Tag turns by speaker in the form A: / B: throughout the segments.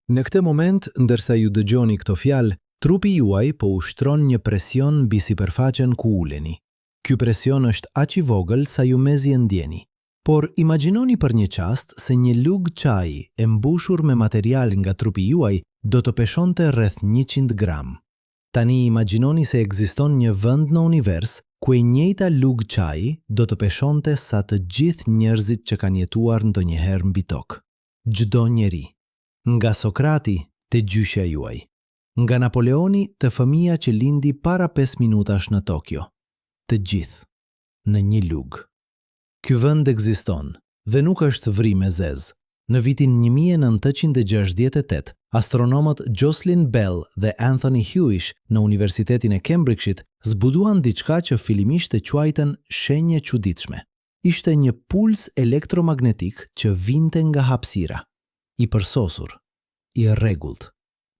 A: Në këtë moment, ndërsa ju dëgjoni këto fjalë, trupi juaj po ushtron një presion mbi sipërfaqen ku uleni. Ky presion është aq i vogël sa ju mezi e ndjeni. Por imagjinoni për një çast se një lugë çaji e mbushur me material nga trupi juaj do të peshonte rreth 100 gram. Tani imagjinoni se ekziston një vend në univers ku e njëjta lugë çaji do të peshonte sa të gjithë njerëzit që kanë jetuar ndonjëherë mbi tokë. Çdo njeri. Nga Sokrati te gjyshja juaj. Nga Napoleoni te fëmija që lindi para pesë minutash në Tokio. Të gjithë. Në një lugë. Ky vend ekziston, dhe nuk është vrimë e zezë. Në vitin 1968, astronomët Jocelyn Bell dhe Anthony Hewish në Universitetin e Kembrixhit zbuluan diçka që fillimisht e quajtën shenjë e çuditshme. Ishte një puls elektromagnetik që vinte nga hapësira. I përsosur. I rregullt.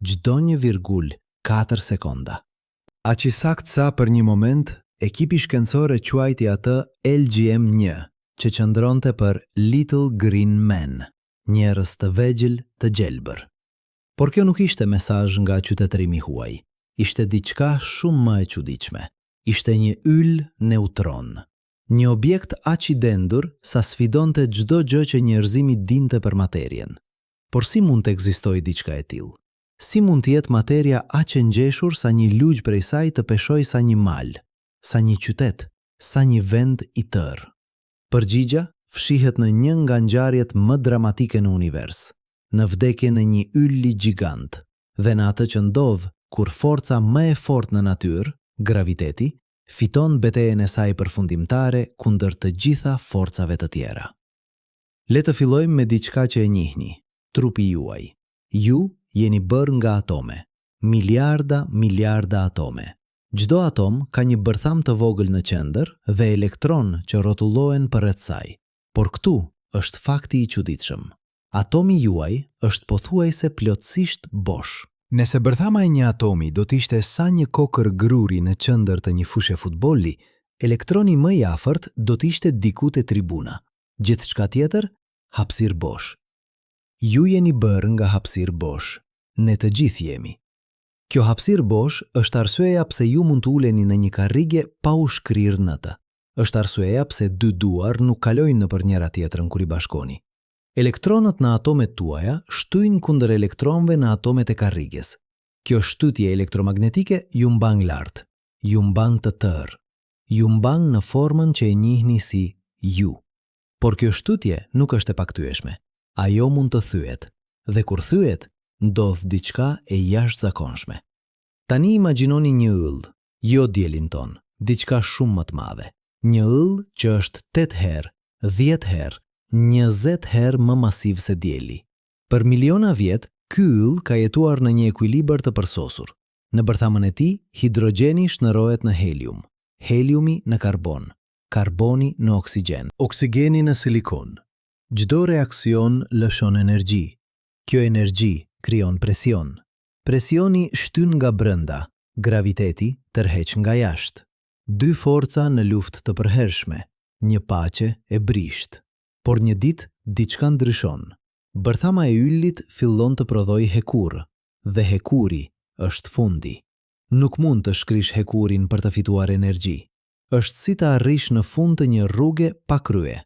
A: Çdo një virgulë katër sekonda. Aq i saktë sa për një moment, ekipi shkencor e quajti atë LGM një, që qëndronte për Little Green Men, njerëz të vegjël të gjelbër. Por kjo nuk ishte mesazh nga qytetërimi i huaj. Ishte diçka shumë më e çuditshme. Ishte një yll neutron. Një objekt aq i dendur sa sfidonte çdo gjë që njerëzimi dinte për materien. Por si mund të ekzistojë diçka e tillë? Si mund të jetë materia aq e ngjeshur sa një lugë prej saj të peshojë sa një mal, sa një qytet, sa një vend i tërë? Përgjigja fshihet në një nga ngjarjet më dramatike në univers, në vdekjen e një ylli gjigant, dhe në atë që ndodh kur forca më e fortë në natyrë, graviteti, fiton betejën e saj përfundimtare kundër të gjitha forcave të tjera. Le të fillojmë me diçka që e njihni, trupi juaj. Ju jeni bërë nga atome. Miliarda, miliarda atome. Çdo atom ka një bërthamë të vogël në qendër dhe elektronë që rrotullohen përreth saj. Por këtu është fakti i çuditshëm. Atomi juaj është pothuajse plotësisht bosh. Nëse bërthama e një atomi do të ishte sa një kokërr gruri në qendër të një fushe futbolli, elektroni më i afërt do të ishte diku te tribuna. Gjithçka tjetër, hapësirë bosh. Ju jeni bërë nga hapësirë bosh. Ne të gjithë jemi. Kjo hapësirë bosh është arsyeja pse ju mund të uleni në një karrige pa u shkrirë në të. Është arsyeja pse dy duar nuk kalojnë nëpër njëra-tjetrën kur i bashkoni. Elektronët në atomet tuaja shtyjnë kundër elektronëve në atomet e karriges. Kjo shtytje elektromagnetike ju mban lart, ju mban të tërë, ju mban në formën që e njihni si ju. Por kjo shtytje nuk është e pakthyeshme. Ajo mund të thyhet. Dhe kur thyhet, ndodh diçka e jashtëzakonshme. Tani imagjinoni një yll, jo diellin tonë, diçka shumë më të madhe. Një yll që është tetë herë, dhjetë herë, 20 herë më masiv se Dielli. Për miliona vjet, ky yll ka jetuar në një ekuilibër të përsosur. Në bërthamën e tij, hidrogjeni shndërrohet në helium, heliumi në karbon, karboni në oksigjen. Oksigjeni në silikon. Çdo reaksion lëshon energji. Kjo energji krijon presion. Presioni shtyn nga brenda, graviteti tërheq nga jashtë. Dy forca në luftë të përhershme, një paqe e brishtë. Por një ditë, diçka ndryshon. Bërthama e yllit fillon të prodhojë hekur, dhe hekuri është fundi. Nuk mund të shkrish hekurin për të fituar energji. Është si të arrish në fund të një rruge pa krye.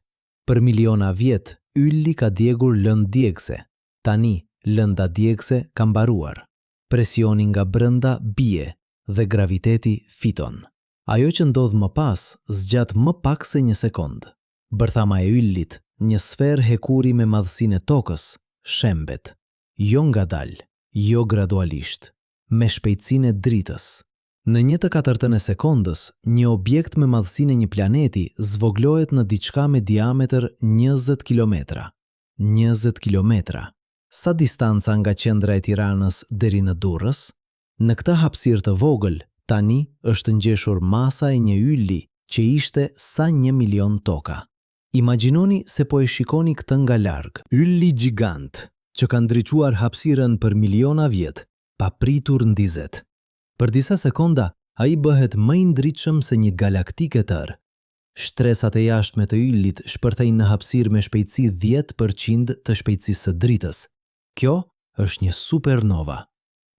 A: Për miliona vjet, ylli ka djegur lëndë djegëse. Tani, lënda djegëse ka mbaruar. Presioni nga brenda bie dhe graviteti fiton. Ajo që ndodh më pas zgjat më pak se një sekondë. Bërthama e yllit, një sferë hekuri me madhësinë e Tokës, shembet. Jo ngadalë, jo gradualisht. Me shpejtësinë e dritës. Në një të katërtën e sekondës, një objekt me madhësinë e një planeti zvogëlohet në diçka me diametër 20 kilometra. 20 kilometra. Sa distanca nga qendra e Tiranës deri në Durrës? Në këtë hapësirë të vogël, tani është ngjeshur masa e një ylli që ishte sa një milion toka. Imagjinoni se po e shikoni këtë nga larg. Ylli gjigant, që ka ndriçuar hapësirën për miliona vjet, papritur ndizet. Për disa sekonda, ai bëhet më i ndritshëm se një galaktikë e tërë. Shtresat e jashtme të yllit shpërthejnë në hapësirë me shpejtësi 10% të shpejtësisë së dritës. Kjo. është një supernova.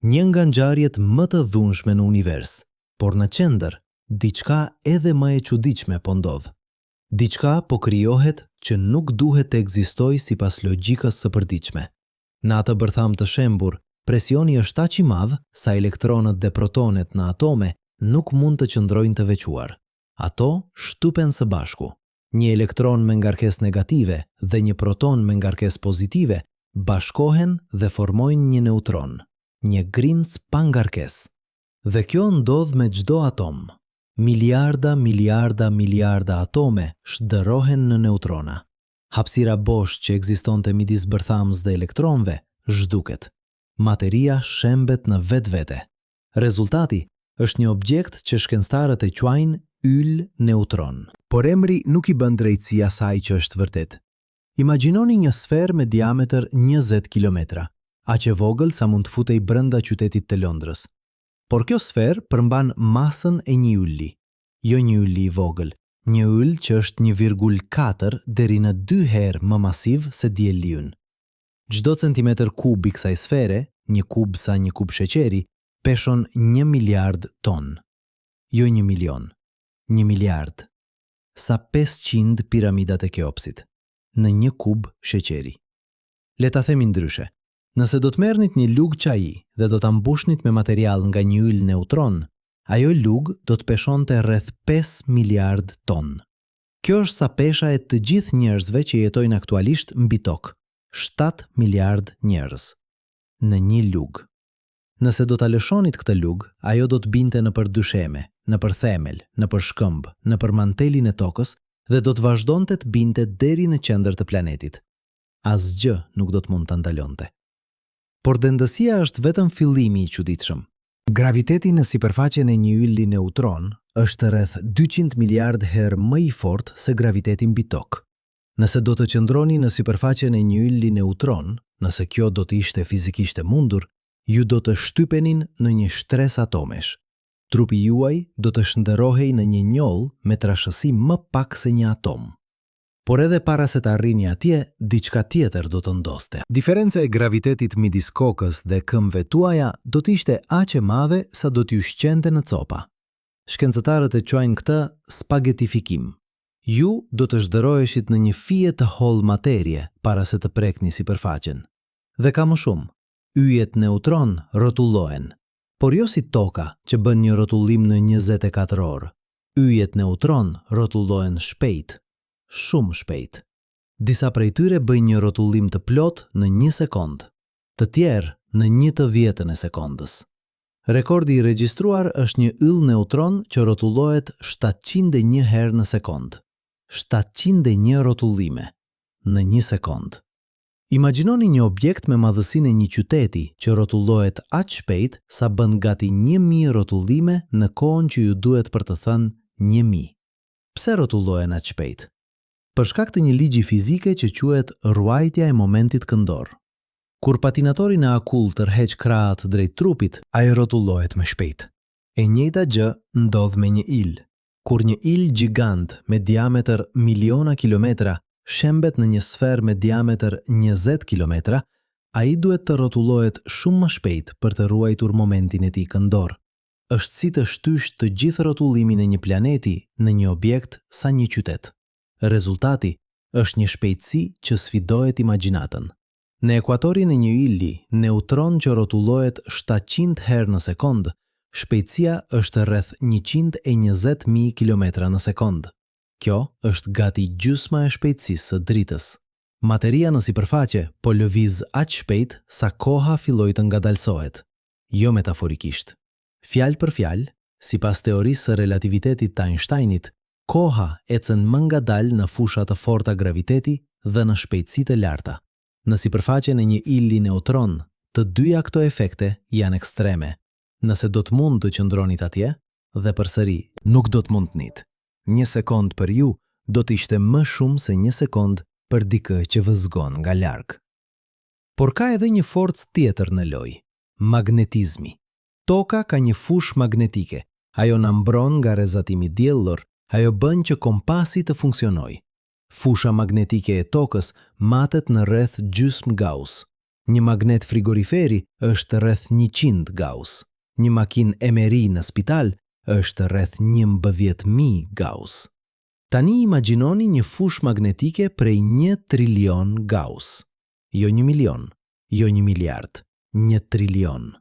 A: Një nga ngjarjet më të dhunshme në univers, por në qendër, diçka edhe më e çuditshme po ndodh. Diçka po krijohet që nuk duhet të ekzistojë sipas logjikës së përditshme. Në atë bërthamë të shembur, presioni është aq i madh sa elektronët dhe protonet në atome nuk mund të qëndrojnë të veçuar. Ato shtypen së bashku. Një elektron me ngarkesë negative dhe një proton me ngarkesë pozitive bashkohen dhe formojnë një neutron, një grimcë pa ngarkesë. Dhe kjo ndodh me çdo atom. Miliarda, miliarda, miliarda atome shndërrohen në neutrona. Hapësira bosh që ekzistonte midis bërthamës dhe elektronëve zhduket. Materia shembet në vetvete. Rezultati është një objekt që shkencëtarët e quajnë yll neutron. Por emri nuk i bën drejtësi asaj që është vërtet. Imagjinoni një sferë me diametër 20 kilometra, aq e vogël sa mund të futej brenda qytetit të Londrës. Por kjo sferë përmban masën e një ylli. Jo një ylli i vogël, një yll që është 1,4 deri në dy herë më masiv se dielli ynë. Çdo centimetër kub i kësaj sfere, një kub sa një kub sheqeri, peshon një miliard ton. Jo një milion. Një miliard. Sa 500 piramidat e Keopsit. Në një kub sheqeri. Le ta themi ndryshe. Nëse do të merrnit një lugë çaji dhe do ta mbushnit me material nga një yll neutron, ajo lugë do të peshonte rreth 5 miliard ton. Kjo është sa pesha e të gjithë njerëzve që jetojnë aktualisht mbi Tokë, 7 miliardë njerëz. Në një lugë. Nëse do ta lëshonit këtë lugë, ajo do të binte nëpër dysheme, nëpër themel, nëpër shkëmb, nëpër mantelin e Tokës dhe do të vazhdonte të binte deri në qendër të planetit. Asgjë nuk do të mund ta ndalonte. Por dendësia është vetëm fillimi i çuditshëm. Graviteti në sipërfaqen e një ylli neutron është rreth 200 miliardë herë më i fortë se graviteti mbi Tokë. Nëse do të qëndroni në sipërfaqen e një ylli neutron, nëse kjo do të ishte fizikisht e mundur, ju do të shtypenin në një shtresë atomesh. Trupi juaj do të shndërrohej në një njollë me trashësi më pak se një atom. Por edhe para se të arrini atje, diçka tjetër do të ndodhte. Diferenca e gravitetit midis kokës dhe këmbëve tuaja do të ishte aq e madhe sa do t'ju shqente në copa. Shkencëtarët e quajnë këtë spagetifikim. Ju do të shndërroheshit në një fije të hollë materie para se të prekni sipërfaqen. Dhe ka më shumë. Yjet neutron rrotullohen. Por jo si Toka që bën një rrotullim në 24 orë. Yjet neutron rrotullohen shpejt. Shumë shpejt. Disa prej tyre bëjnë një rrotullim të plotë në një sekondë. Të tjerë në një të dhjetën e sekondës. Rekordi i regjistruar është një yll neutron që rrotullohet 701 herë në sekondë. 701 rrotullime në një sekondë. Imagjinoni një objekt me madhësinë e një qyteti që rrotullohet aq shpejt sa bën gati 1000 rrotullime në kohën që ju duhet për të thënë 1000. Pse rrotullohen aq shpejt? Për shkak të një ligji fizike që quhet ruajtja e momentit këndor. Kur patinatori në akull tërheq krahët drejt trupit, ai rrotullohet më shpejt. E njëjta gjë ndodh me një yll. Kur një yll gjigant me diametër miliona kilometra shembet në një sferë me diametër 20 kilometra, ai duhet të rrotullohet shumë më shpejt për të ruajtur momentin e tij këndor. Është si të shtysh të gjithë rrotullimin e një planeti në një objekt sa një qytet. Rezultati është një shpejtësi që sfidohet imagjinatën. Në ekuatorin e një ylli neutron që rrotullohet 700 herë në sekondë, shpejtësia është rreth 120.000 kilometra në sekondë. Kjo është gati gjysma e shpejtësisë së dritës. Materia në sipërfaqe po lëviz aq shpejt sa koha filloi të ngadalësohet. Jo metaforikisht. Fjalë për fjalë, sipas teorisë së relativitetit të Einsteinit, koha ecën më ngadalë në fusha të forta graviteti dhe në shpejtësi të larta. Në sipërfaqen e një ylli neutron, të dyja këto efekte janë ekstreme. Nëse do të mund të qëndronit atje, dhe përsëri, nuk do të mundnit. Një sekondë për ju do të ishte më shumë se një sekondë për dikë që vëzhgon nga larg. Por ka edhe një forcë tjetër në lojë, magnetizmi. Toka ka një fushë magnetike, ajo na mbron nga rrezatimi diellor, ajo bën që kompasi të funksionojë. Fusha magnetike e Tokës matet në rreth gjysmë Gauss. Një magnet frigoriferi është rreth 100 Gauss. Një makinë MRI në spital është rreth 11.000 Gauss. Tani imagjinoni një fushë magnetike prej një trilion Gauss. Jo një milion, jo një miliard, një trilion.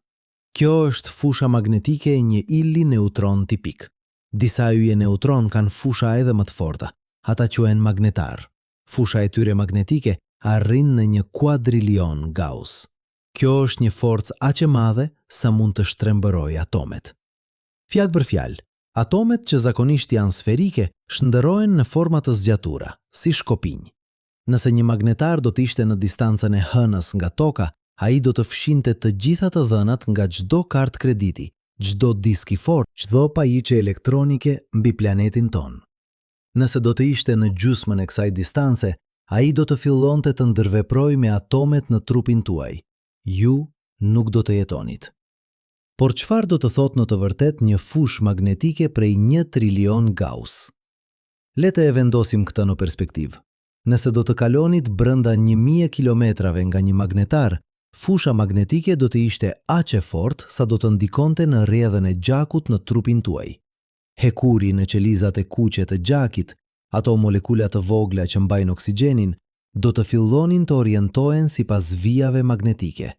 A: Kjo është fusha magnetike e një ylli neutron tipik. Disa yje neutron kanë fusha edhe më të forta. Ata quhen magnetar. Fusha e tyre magnetike arrin në një kuadrilion Gauss. Kjo është një forcë aq e madhe sa mund të shtrembërojë atomet. Fjalë për fjalë, atomet që zakonisht janë sferike shndërrohen në forma të zgjatura, si shkopinj. Nëse një magnetar do të ishte në distancën e Hënës nga Toka, ai do të fshinte të gjitha të dhënat nga çdo kartë krediti, çdo disk i fortë, çdo pajisje elektronike mbi planetin tonë. Nëse do të ishte në gjysmën e kësaj distance, ai do të fillonte të ndërveprojë me atomet në trupin tuaj. Ju nuk do të jetonit. Por çfarë do të thotë në të vërtetë një fushë magnetike prej një trilion Gauss? Le të e vendosim këtë në perspektivë. Nëse do të kalonit brenda 1000 kilometrave nga një magnetar, fusha magnetike do të ishte aq e fortë sa do të ndikonte në rrjedhën e gjakut në trupin tuaj. Hekuri në qelizat e kuqe të gjakit, ato molekula të vogla që mbajnë oksigjenin, do të fillonin të orientohen sipas vijave magnetike.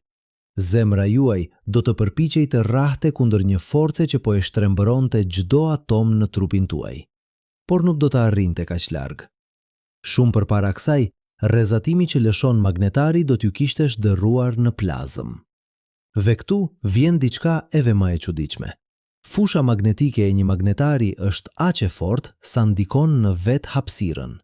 A: Zemra juaj do të përpiqej të rrahte kundër një force që po e shtrembëronte çdo atom në trupin tuaj. Por nuk do të arrinte kaq larg. Shumë përpara kësaj, rrezatimi që lëshon magnetari do t'ju kishte shndërruar në plazmë. Dhe këtu vjen diçka edhe më e çuditshme. Fusha magnetike e një magnetari është aq e fortë sa ndikon në vetë hapësirën.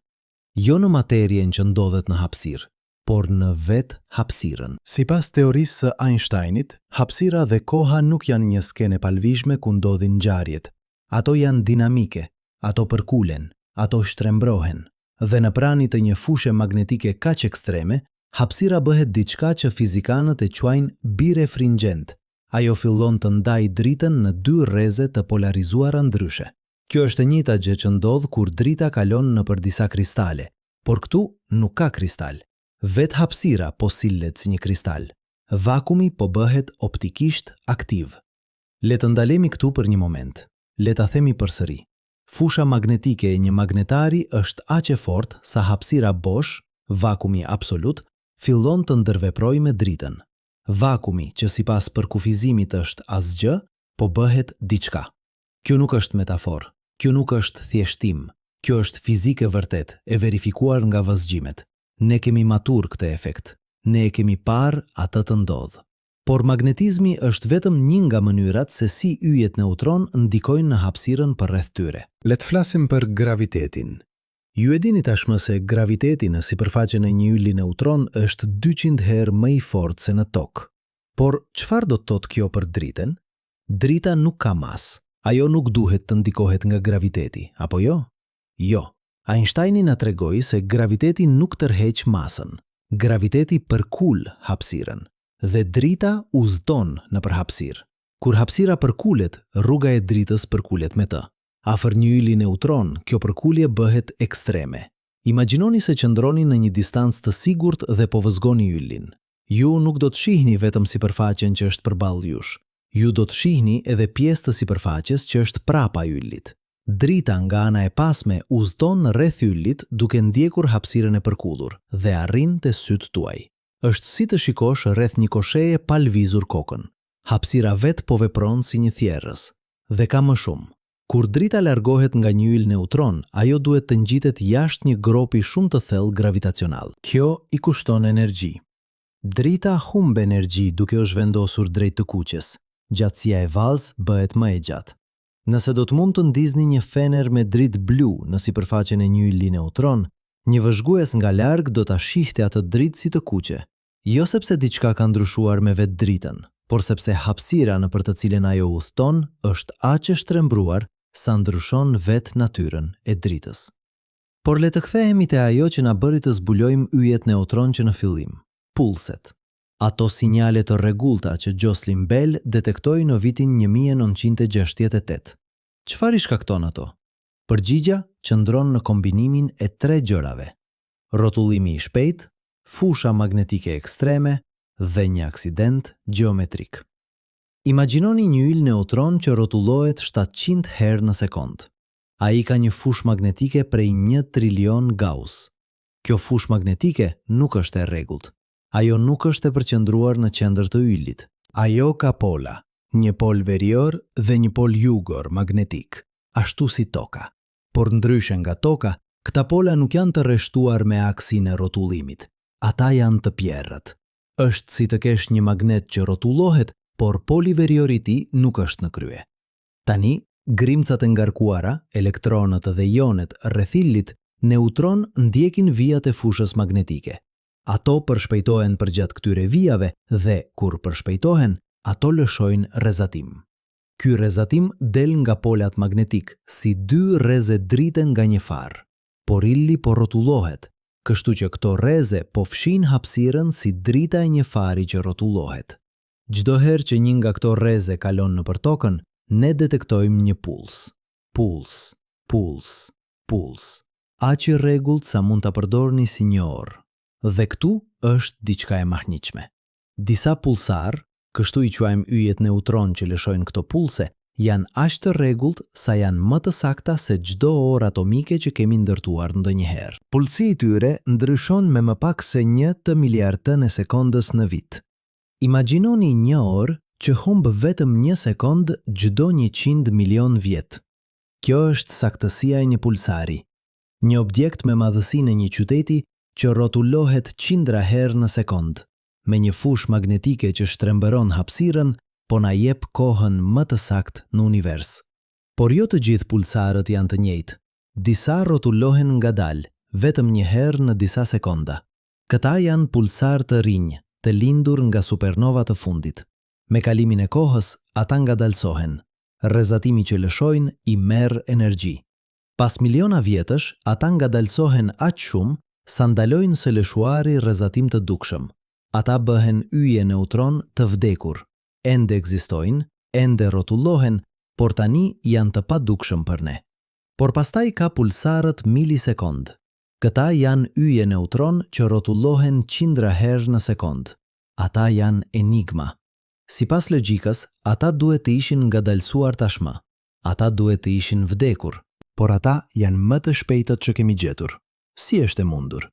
A: Jo në materien që ndodhet në hapësirë, por në vetë hapësirën. Sipas teorisë së Einsteinit, hapësira dhe koha nuk janë një skenë e palëvizshme ku ndodhin ngjarjet. Ato janë dinamike, ato përkulen, ato shtrembrohen. Dhe në prani të një fushe magnetike kaq ekstreme, hapësira bëhet diçka që fizikanët e quajnë birefringent, ajo fillon të ndajë dritën në dy rreze të polarizuara ndryshe. Kjo është e njëjta gjë që ndodh kur drita kalon nëpër disa kristale, por këtu nuk ka kristal. Vetë hapësira po sillet si një kristal. Vakumi po bëhet optikisht aktiv. Le të ndalemi këtu për një moment. Le ta themi përsëri. Fusha magnetike e një magnetari është aq e fortë sa hapësira bosh, vakumi absolut, fillon të ndërveprojë me dritën. Vakumi, që sipas përkufizimit është asgjë, po bëhet diçka. Kjo nuk është metaforë, kjo nuk është thjeshtim, kjo është fizikë e vërtetë, e verifikuar nga vëzhgimet. Ne kemi matur këtë efekt. Ne e kemi parë atë të ndodhë. Por magnetizmi është vetëm një nga mënyrat se si yjet neutron ndikojnë në hapësirën përreth tyre. Le të flasim për gravitetin. Ju e dini tashmë se graviteti në sipërfaqen e një ylli neutron është 200 herë më i fortë se në Tokë. Por çfarë do të thotë kjo për dritën? Drita nuk ka masë. Ajo nuk duhet të ndikohet nga graviteti, apo jo? Jo. Einsteini na tregoi se graviteti nuk tërheq masën. Graviteti përkul hapësirën. Dhe drita udhëton nëpër hapësirë. Kur hapësira përkulet, rruga e dritës përkulet me të. Afër një ylli neutron, kjo përkulje bëhet ekstreme. Imagjinoni se qëndroni në një distancë të sigurt dhe po vëzhgoni yllin. Ju nuk do të shihni vetëm sipërfaqen që është përballë jush. Ju do të shihni edhe pjesë të sipërfaqes që është prapa yllit. Drita nga ana e pasme udhëton rreth yllit duke ndjekur hapësirën e përkulur dhe arrin te sytë tuaj. Është si të shikosh rreth një kosheje pa lëvizur kokën. Hapësira vetë po vepron si një thjerrës. Dhe ka më shumë. Kur drita largohet nga një yll neutron, ajo duhet të ngjitet jashtë një gropi shumë të thellë gravitacional. Kjo i kushton energji. Drita humb energji duke u zhvendosur drejt të kuqes. Gjatësia e valës bëhet më e gjatë. Nëse do të mund të ndizni një fener me dritë blu në sipërfaqen e një ylli neutron, një vëzhgues nga larg do ta shihte atë dritë si të kuqe. Jo sepse diçka ka ndryshuar me vetë dritën, por sepse hapësira nëpër të cilën ajo udhëton është aq e shtrembëruar sa ndryshon vetë natyrën e dritës. Por le të kthehemi te ajo që na bëri të zbulojmë yjet neutron që në fillim, pulset. Ato sinjale të rregullta që Jocelyn Bell detektoi në vitin 1968. Çfarë i shkakton ato? Përgjigja qëndron në kombinimin e tre gjërave: rrotullimi i shpejtë, fusha magnetike ekstreme Dhe një aksident gjeometrik. Imagjinoni një yll neutron që rrotullohet 700 herë në sekondë. Ai ka një fushë magnetike prej një trilion Gauss. Kjo fushë magnetike nuk është e rregullt. Ajo nuk është e përqendruar në qendër të yllit. Ajo ka pola, një pol verior dhe një pol jugor magnetik, ashtu si Toka. Por ndryshe nga Toka, këta pola nuk janë të rreshtuar me aksin e rrotullimit. Ata janë të pjerrët. Është si të kesh një magnet që rrotullohet, por poli verior i tij nuk është në krye. Tani, grimcat e ngarkuara, elektronët dhe jonet rreth yllit neutron ndjekin vijat e fushës magnetike. Ato përshpejtohen përgjatë këtyre vijave dhe, kur përshpejtohen, ato lëshojnë rrezatim. Ky rrezatim del nga polat magnetikë, si dy rreze drite nga një far. Por ylli po rrotullohet, kështu që këto rreze po fshijnë hapësirën si drita e një fari që rrotullohet. Çdo herë që një nga këto rreze kalon nëpër Tokën, ne detektojmë një puls. Puls. Puls. Puls. Aq i rregullt sa mund ta përdorni si një orë. Dhe këtu është diçka e mahnitshme. Disa pulsarë, kështu i quajmë yjet neutron që lëshojnë këto pulse, janë aq të rregullt sa janë më të sakta se çdo orë atomike që kemi ndërtuar ndonjëherë. Pulsi i tyre ndryshon me më pak se një të miliardtën e sekondës në vit. Imagjinoni një orë që humb vetëm një sekondë çdo 100 milionë vjet. Kjo është saktësia e një pulsari. Një objekt me madhësinë e një qyteti që rrotullohet qindra herë në sekondë, me një fushë magnetike që shtrembëron hapësirën, po na jep kohën më të saktë në univers. Por jo të gjithë pulsarët janë të njëjtë. Disa rrotullohen ngadalë, vetëm një herë në disa sekonda. Këta janë pulsarë të rinj, të lindur nga supernova të fundit. Me kalimin e kohës, ata ngadalësohen. Rrezatimi që lëshojnë i merr energji. Pas miliona vjetësh, ata ngadalësohen aq shumë sa ndalojnë së lëshuari rrezatim të dukshëm. Ata bëhen yje neutron të vdekur. Ende ekzistojnë, ende rrotullohen, por tani janë të padukshëm për ne. Por pastaj ka pulsarët milisekondë. Këta janë yje neutron që rrotullohen qindra herë në sekondë. Ata janë enigma. Sipas logjikës, ata duhet të ishin ngadalësuar tashmë. Ata duhet të ishin vdekur. Por ata janë më të shpejtët që kemi gjetur. Si është e mundur?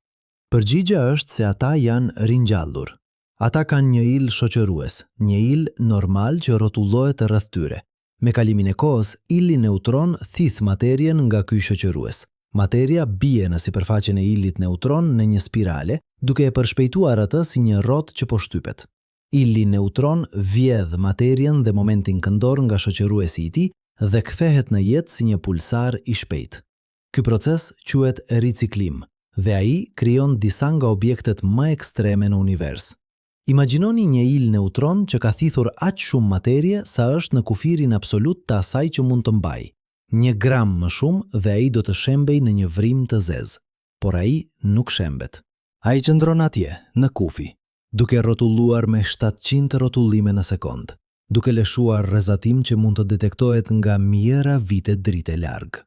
A: Përgjigja është se ata janë ringjallur. Ata kanë një yll shoqërues, një yll normal që rrotullohet rreth tyre. Me kalimin e kohës, ylli neutron thith materien nga ky shoqërues. Materia bie në sipërfaqen e yllit neutron në një spirale, duke e përshpejtuar atë si një rrotë që po shtypet. Ylli neutron vjedh materien dhe momentin këndor nga shoqëruesi i tij dhe kthehet në jetë si një pulsar i shpejtë. Ky proces quhet riciklim dhe ai krijon disa nga objektet më ekstreme në univers. Imagjinoni një yll neutron që ka thithur aq shumë materie sa është në kufirin absolut të asaj që mund të mbajë. Një gram më shumë dhe ai do të shembej në një vrimë të zezë. Por ai nuk shembet. Ai qëndron atje, në kufi, duke rrotulluar me 700 rrotullime në sekondë, duke lëshuar rrezatim që mund të detektohet nga mijëra vite drite larg.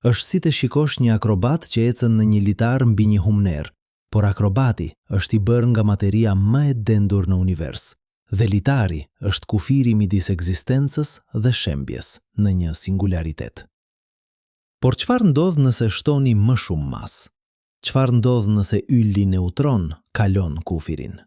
A: Është si të shikosh një akrobat që ecën në një litar mbi një humnerë, por akrobati është i bërë nga materia më e dendur në univers, dhe litari është kufiri midis ekzistencës dhe shembjes në një singularitet. Por çfarë ndodh nëse shtoni më shumë masë? Çfarë ndodh nëse ylli neutron kalon kufirin?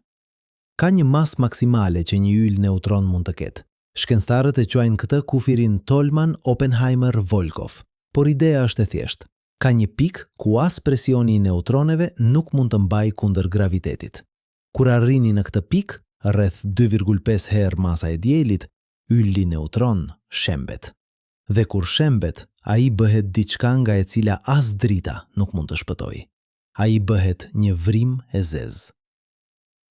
A: Ka një masë maksimale që një yll neutron mund të ketë. Shkencëtarët e quajnë këtë kufirin Tolman-Oppenheimer-Volkoff, por ideja është e thjeshtë. Ka një pikë ku as presioni i neutroneve nuk mund të mbajë kundër gravitetit. Kur arrini në këtë pikë, rreth 2,5 herë masa e Diellit, ylli neutron shembet. Dhe kur shembet, ai bëhet diçka nga e cila as drita nuk mund të shpëtojë. Ai bëhet një vrimë e zezë.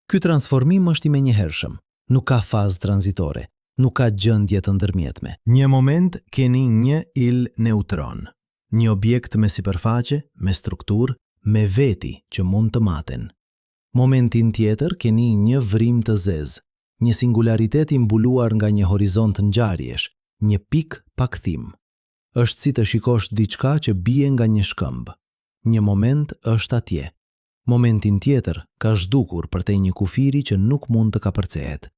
A: Ky transformim është i menjëhershëm, nuk ka fazë tranzitore, nuk ka gjendje të ndërmjetme. Një moment keni një yll neutron, një objekt me sipërfaqe, me strukturë, me veti që mund të maten. Momentin tjetër keni një vrimë të zezë, një singularitet i mbuluar nga një horizont ngjarjesh, një pikë pa kthim. Është si të shikosh diçka që bie nga një shkëmb. Një moment është atje. Momentin tjetër ka zhdukur përtej një kufiri që nuk mund të kapërcehet.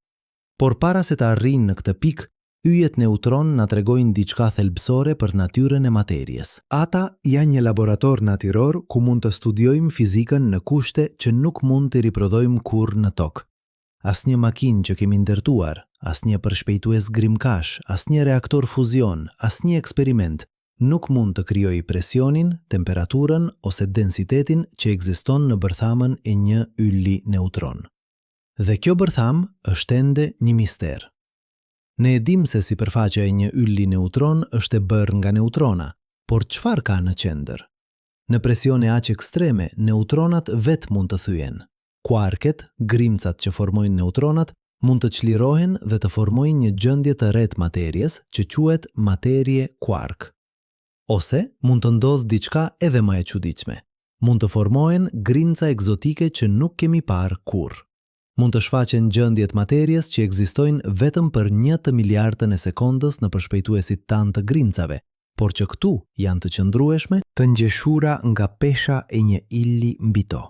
A: Por para se të arrijnë në këtë pikë, yjet neutron na tregojnë diçka thelbësore për natyrën e materies. Ata janë një laborator natyror ku mund të studiojmë fizikën në kushte që nuk mund t'i riprodhojmë kurrë në Tokë. Asnjë makinë që kemi ndërtuar, asnjë përshpejtues grimcash, asnjë reaktor fuzion, asnjë eksperiment nuk mund të krijojë presionin, temperaturën ose densitetin që ekziston në bërthamën e një ylli neutron. Dhe kjo bërthamë është ende një mister. Ne e dimë se sipërfaqja e një ylli neutron është e bërë nga neutrona, por çfarë ka në qendër? Në presione aq ekstreme, neutronat vetë mund të thyhen. Kuarket, grimcat që formojnë neutronat, mund të çlirohen dhe të formojnë një gjendje të re të materies që quhet materie kuark. Ose mund të ndodhë diçka edhe më e çuditshme. Mund të formohen grimca ekzotike që nuk kemi parë kurrë. Mund të shfaqen gjendje të materies që ekzistojnë vetëm për një të miliardtën e sekondës në përshpejtuesit tanë të grimcave, por që këtu janë të qëndrueshme, të ngjeshura nga pesha e një ylli mbi to.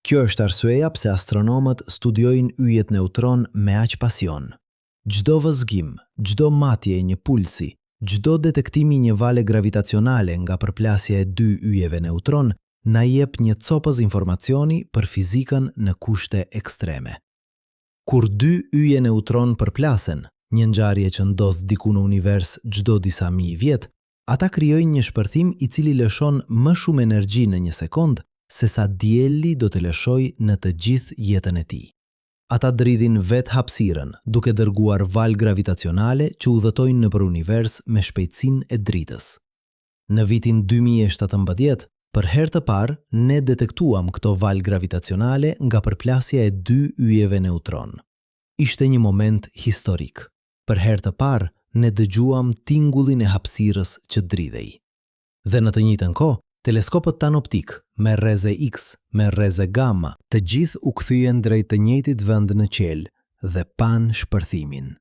A: Kjo është arsyeja pse astronomët studiojnë yjet neutron me aq pasion. Çdo vëzhgim, çdo matje e një pulsi, çdo detektim i një vale gravitacionale nga përplasja e dy yjeve neutron na jep një copëz informacioni për fizikën në kushte ekstreme. Kur dy yje neutron përplasen, një ngjarje që ndodh diku në univers çdo disa mijë vjet, Ata krijojnë një shpërthim i cili lëshon më shumë energji në një sekondë sesa Dielli do të lëshojë në të gjithë jetën e tij. Ata dridhin vetë hapësirën, duke dërguar valë gravitacionale që udhëtojnë nëpër univers me shpejtësinë e dritës. Në vitin 2017, për herë të parë, ne detektuam këto valë gravitacionale nga përplasja e dy yjeve neutron. Ishte një moment historik. Për herë të parë, ne dëgjuam tingullin e hapësirës që dridhej. Dhe në të njëjtën kohë, teleskopët tanë optikë, me rreze X, me rreze gamma, të gjithë u kthyen drejt të njëjtit vend në qiell dhe panë shpërthimin.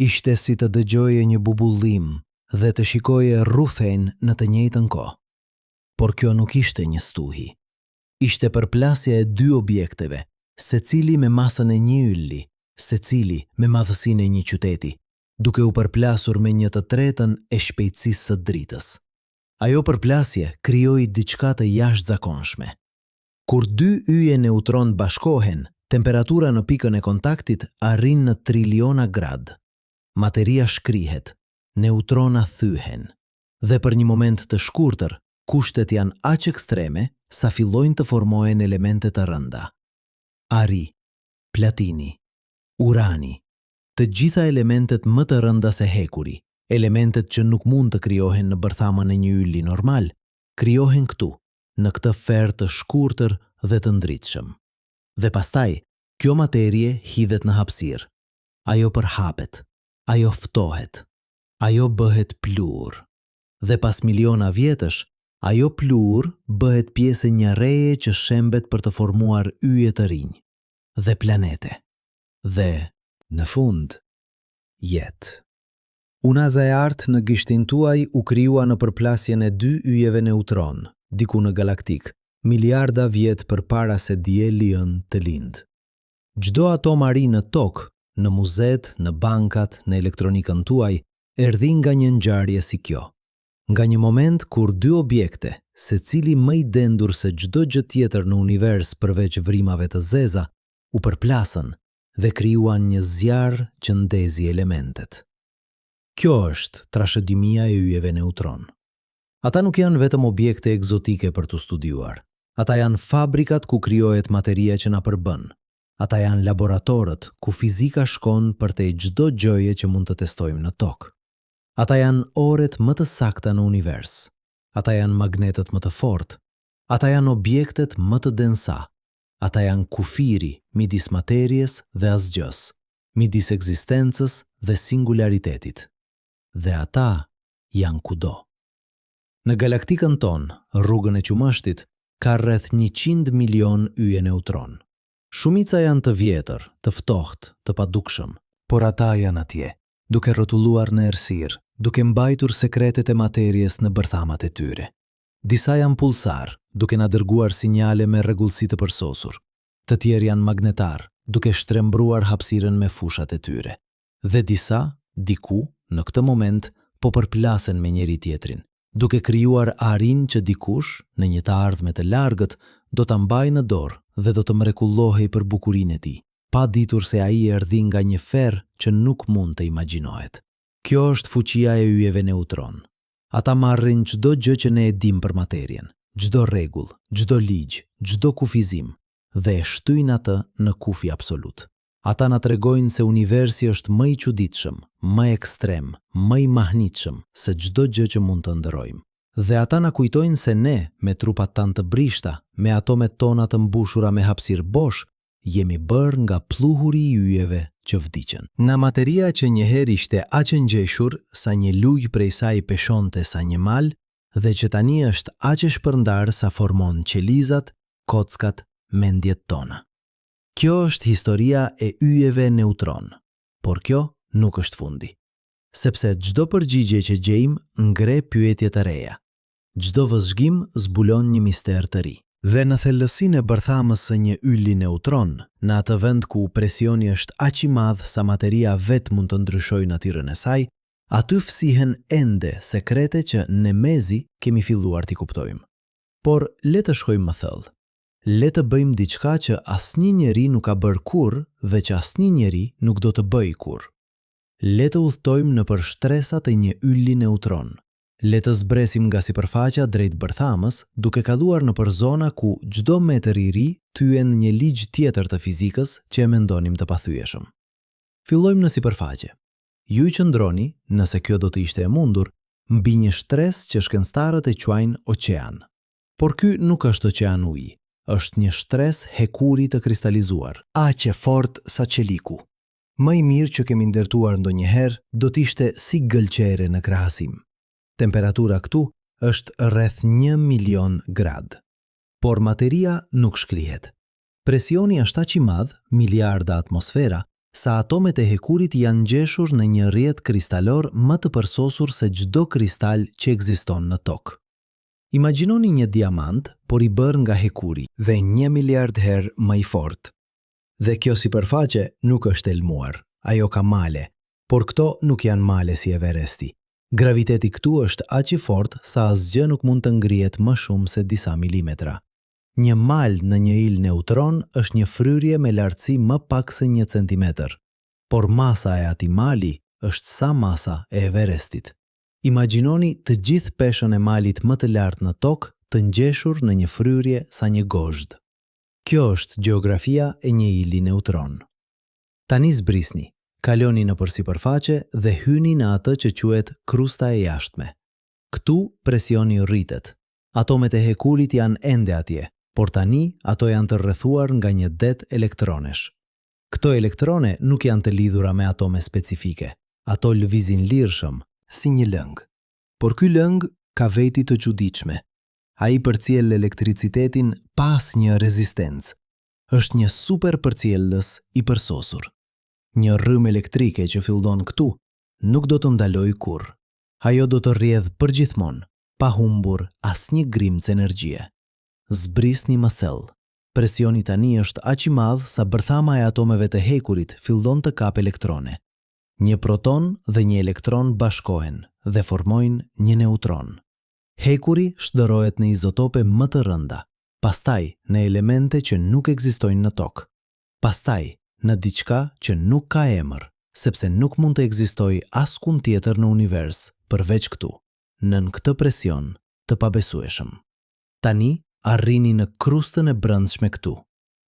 A: Ishte si të dëgjoje një bubullimë dhe të shikoje rrufenë në të njëjtën kohë. Por kjo nuk ishte një stuhi. Ishte përplasja e dy objekteve, secili me masën e një ylli, secili me madhësinë e një qyteti, duke u përplasur me një të tretën e shpejtësisë së dritës. Ajo përplasje krijoi diçka të jashtëzakonshme. Kur dy yje neutron bashkohen, temperatura në pikën e kontaktit arrin në triliona gradë. Materia shkrihet, neutrona thyhen. Dhe për një moment të shkurtër, kushtet janë aq ekstreme sa fillojnë të formohen elemente të rënda. Ari, platini, urani, të gjitha elementet më të rënda se hekuri, elementet që nuk mund të krijohen në bërthamën e një ylli normal, krijohen këtu, në këtë ferr të shkurtër dhe të ndritshëm. Dhe pastaj, kjo materie hidhet në hapësirë. Ajo përhapet, ajo ftohet, ajo bëhet pluhur. Dhe pas miliona vjetësh, ajo pluhur bëhet pjesë e një reje që shembet për të formuar yje të rinj dhe planete. Dhe, në fund, jetë. Unaza e artë në gishtin tuaj u krijua në përplasjen e dy yjeve neutron, diku në galaktikë, miliarda vjet përpara se Dielli ynë të lindë. Çdo atom ari në Tokë, në muzetë, në bankat, në elektronikën tuaj, erdhi nga një ngjarje si kjo. Nga një moment kur dy objekte, secili më i dendur se çdo gjë tjetër në univers përveç vrimave të zeza, u përplasën dhe krijuan një zjarr që ndezi elementet. Kjo është trashëgimia e yjeve neutron. Ata nuk janë vetëm objekte ekzotike për t'u studiuar. Ata janë fabrikat ku krijohet materia që na përbën. Ata janë laboratorët ku fizika shkon përtej çdo gjëje që mund të testojmë në Tokë. Ata janë orët më të sakta në univers. Ata janë magnetët më të fortë. Ata janë objektet më të densa. Ata janë kufiri midis materies dhe asgjësë, midis ekzistencës dhe singularitetit. Dhe ata janë kudo. Në galaktikën tonë, rrugën e qumështit, ka rreth 100 milionë yje neutron. Shumica janë të vjetër, të ftohtë, të padukshëm. Por ata janë atje, duke rrotulluar në errësirë, duke mbajtur sekretet e materies në bërthamat e tyre. Disa janë pulsarë, duke na dërguar sinjale me rregullsi të përsosur. Të tjerë janë magnetarë, duke shtrembëruar hapësirën me fushat e tyre. Dhe disa, diku, në këtë moment, po përplasen me njëri-tjetrin, duke krijuar arin që dikush, në një të ardhme të largët, do ta mbajë në dorë dhe do të mrekullohej për bukurinë e tij, pa ditur se ai erdhi nga një ferr që nuk mund të imagjinohet. Kjo është fuqia e yjeve neutron. Ata marrin çdo gjë që ne e dimë për materien, çdo rregull, çdo ligj, çdo kufizim, dhe e shtyjnë atë në kufi absolut. Ata na tregojnë se universi është më i çuditshëm, më ekstrem, më i mahnitshëm se çdo gjë që mund të ëndërrojmë. Dhe ata na kujtojnë se ne, me trupat tanë të brishta, me atomet tona të mbushura me hapësirë bosh, jemi bërë nga pluhuri i yjeve që vdiqën. Nga materia që njëherë ishte aq e ngjeshur sa një lugë prej saj peshonte sa një mal dhe që tani është aq e shpërndarë sa formon qelizat, kockat, mendjet tona. Kjo është historia e yjeve neutron, por kjo nuk është fundi. Sepse çdo përgjigje që gjejmë ngre pyetje të reja. Çdo vëzhgim zbulon një mister të ri. Dhe në thellësinë e bërthamës së një ylli neutron, në atë vend ku presioni është aq i madh sa materia vetë mund të ndryshojë natyrën e saj, aty fshihen ende sekrete që ne mezi kemi filluar t'i kuptojmë. Por le të shkojmë më thellë. Le të bëjmë diçka që asnjë njeri nuk ka bërë kurrë dhe që asnjë njeri nuk do të bëjë kurrë. Le të udhëtojmë nëpër shtresat e një ylli neutron. Le të zbresim nga sipërfaqja drejt bërthamës, duke kaluar nëpër zona ku çdo metër i ri thyen një ligj tjetër të fizikës që e mendonim të pathyeshëm. Fillojmë në sipërfaqe. Ju qëndroni, nëse kjo do të ishte e mundur, mbi një shtresë që shkencëtarët e quajnë oqean. Por ky nuk është oqean uji, është një shtresë hekuri të kristalizuar. Aq e fortë sa çeliku. Më i mirë që kemi ndërtuar ndonjëherë do të ishte si gëlqere në krahasim. Temperatura këtu është rreth një milion gradë. Por materia nuk shkrihet. Presioni është aq i madh, miliarda atmosfera, sa atomet e hekurit janë ngjeshur në një rrjet kristalor më të përsosur se çdo kristal që ekziston në Tokë. Imagjinoni një diamant, por i bërë nga hekuri. Dhe një miliard herë më i fortë. Dhe kjo sipërfaqe nuk është e lëmuar. Ajo ka male. Por këto nuk janë male si Everesti. Graviteti këtu është aq i fortë sa asgjë nuk mund të ngrihet më shumë se disa milimetra. Një mal në një yll neutron është një fryrje me lartësi më pak se një centimetër. Por masa e atij mali është sa masa e Everestit. Imagjinoni të gjithë peshën e malit më të lartë në Tokë të ngjeshur në një fryrje sa një gozhdë. Kjo është gjeografia e një ylli neutron. Tani zbrisni, kaloni nëpër sipërfaqe dhe hyni në atë që quhet krusta e jashtme. Këtu presioni rritet. Atomet e hekurit janë ende atje, por tani ato janë të rrethuar nga një det elektronesh. Këto elektrone nuk janë të lidhura me atome specifike. Ato lëvizin lirshëm, si një lëng. Por ky lëng ka veti të çuditshme. Ai përcjell elektricitetin pa asnjë rezistencë. Është një super përcjellës i përsosur. Një rrymë elektrike që fillon këtu nuk do të ndalojë kurrë. Ajo do të rrjedhë përgjithmonë, pa humbur asnjë grimcë energjie. Zbrisni më thellë. Presioni tani është aq i madh sa bërthama e atomeve të hekurit fillon të kapë elektrone. Një proton dhe një elektron bashkohen dhe formojnë një neutron. Hekuri shndërrohet në izotope më të rënda, pastaj në elemente që nuk ekzistojnë në Tokë. Pastaj në diçka që nuk ka emër, sepse nuk mund të ekzistojë askund tjetër në univers përveç këtu, nën këtë presion të pabesueshëm. Tani arrini në krustën e brendshme këtu.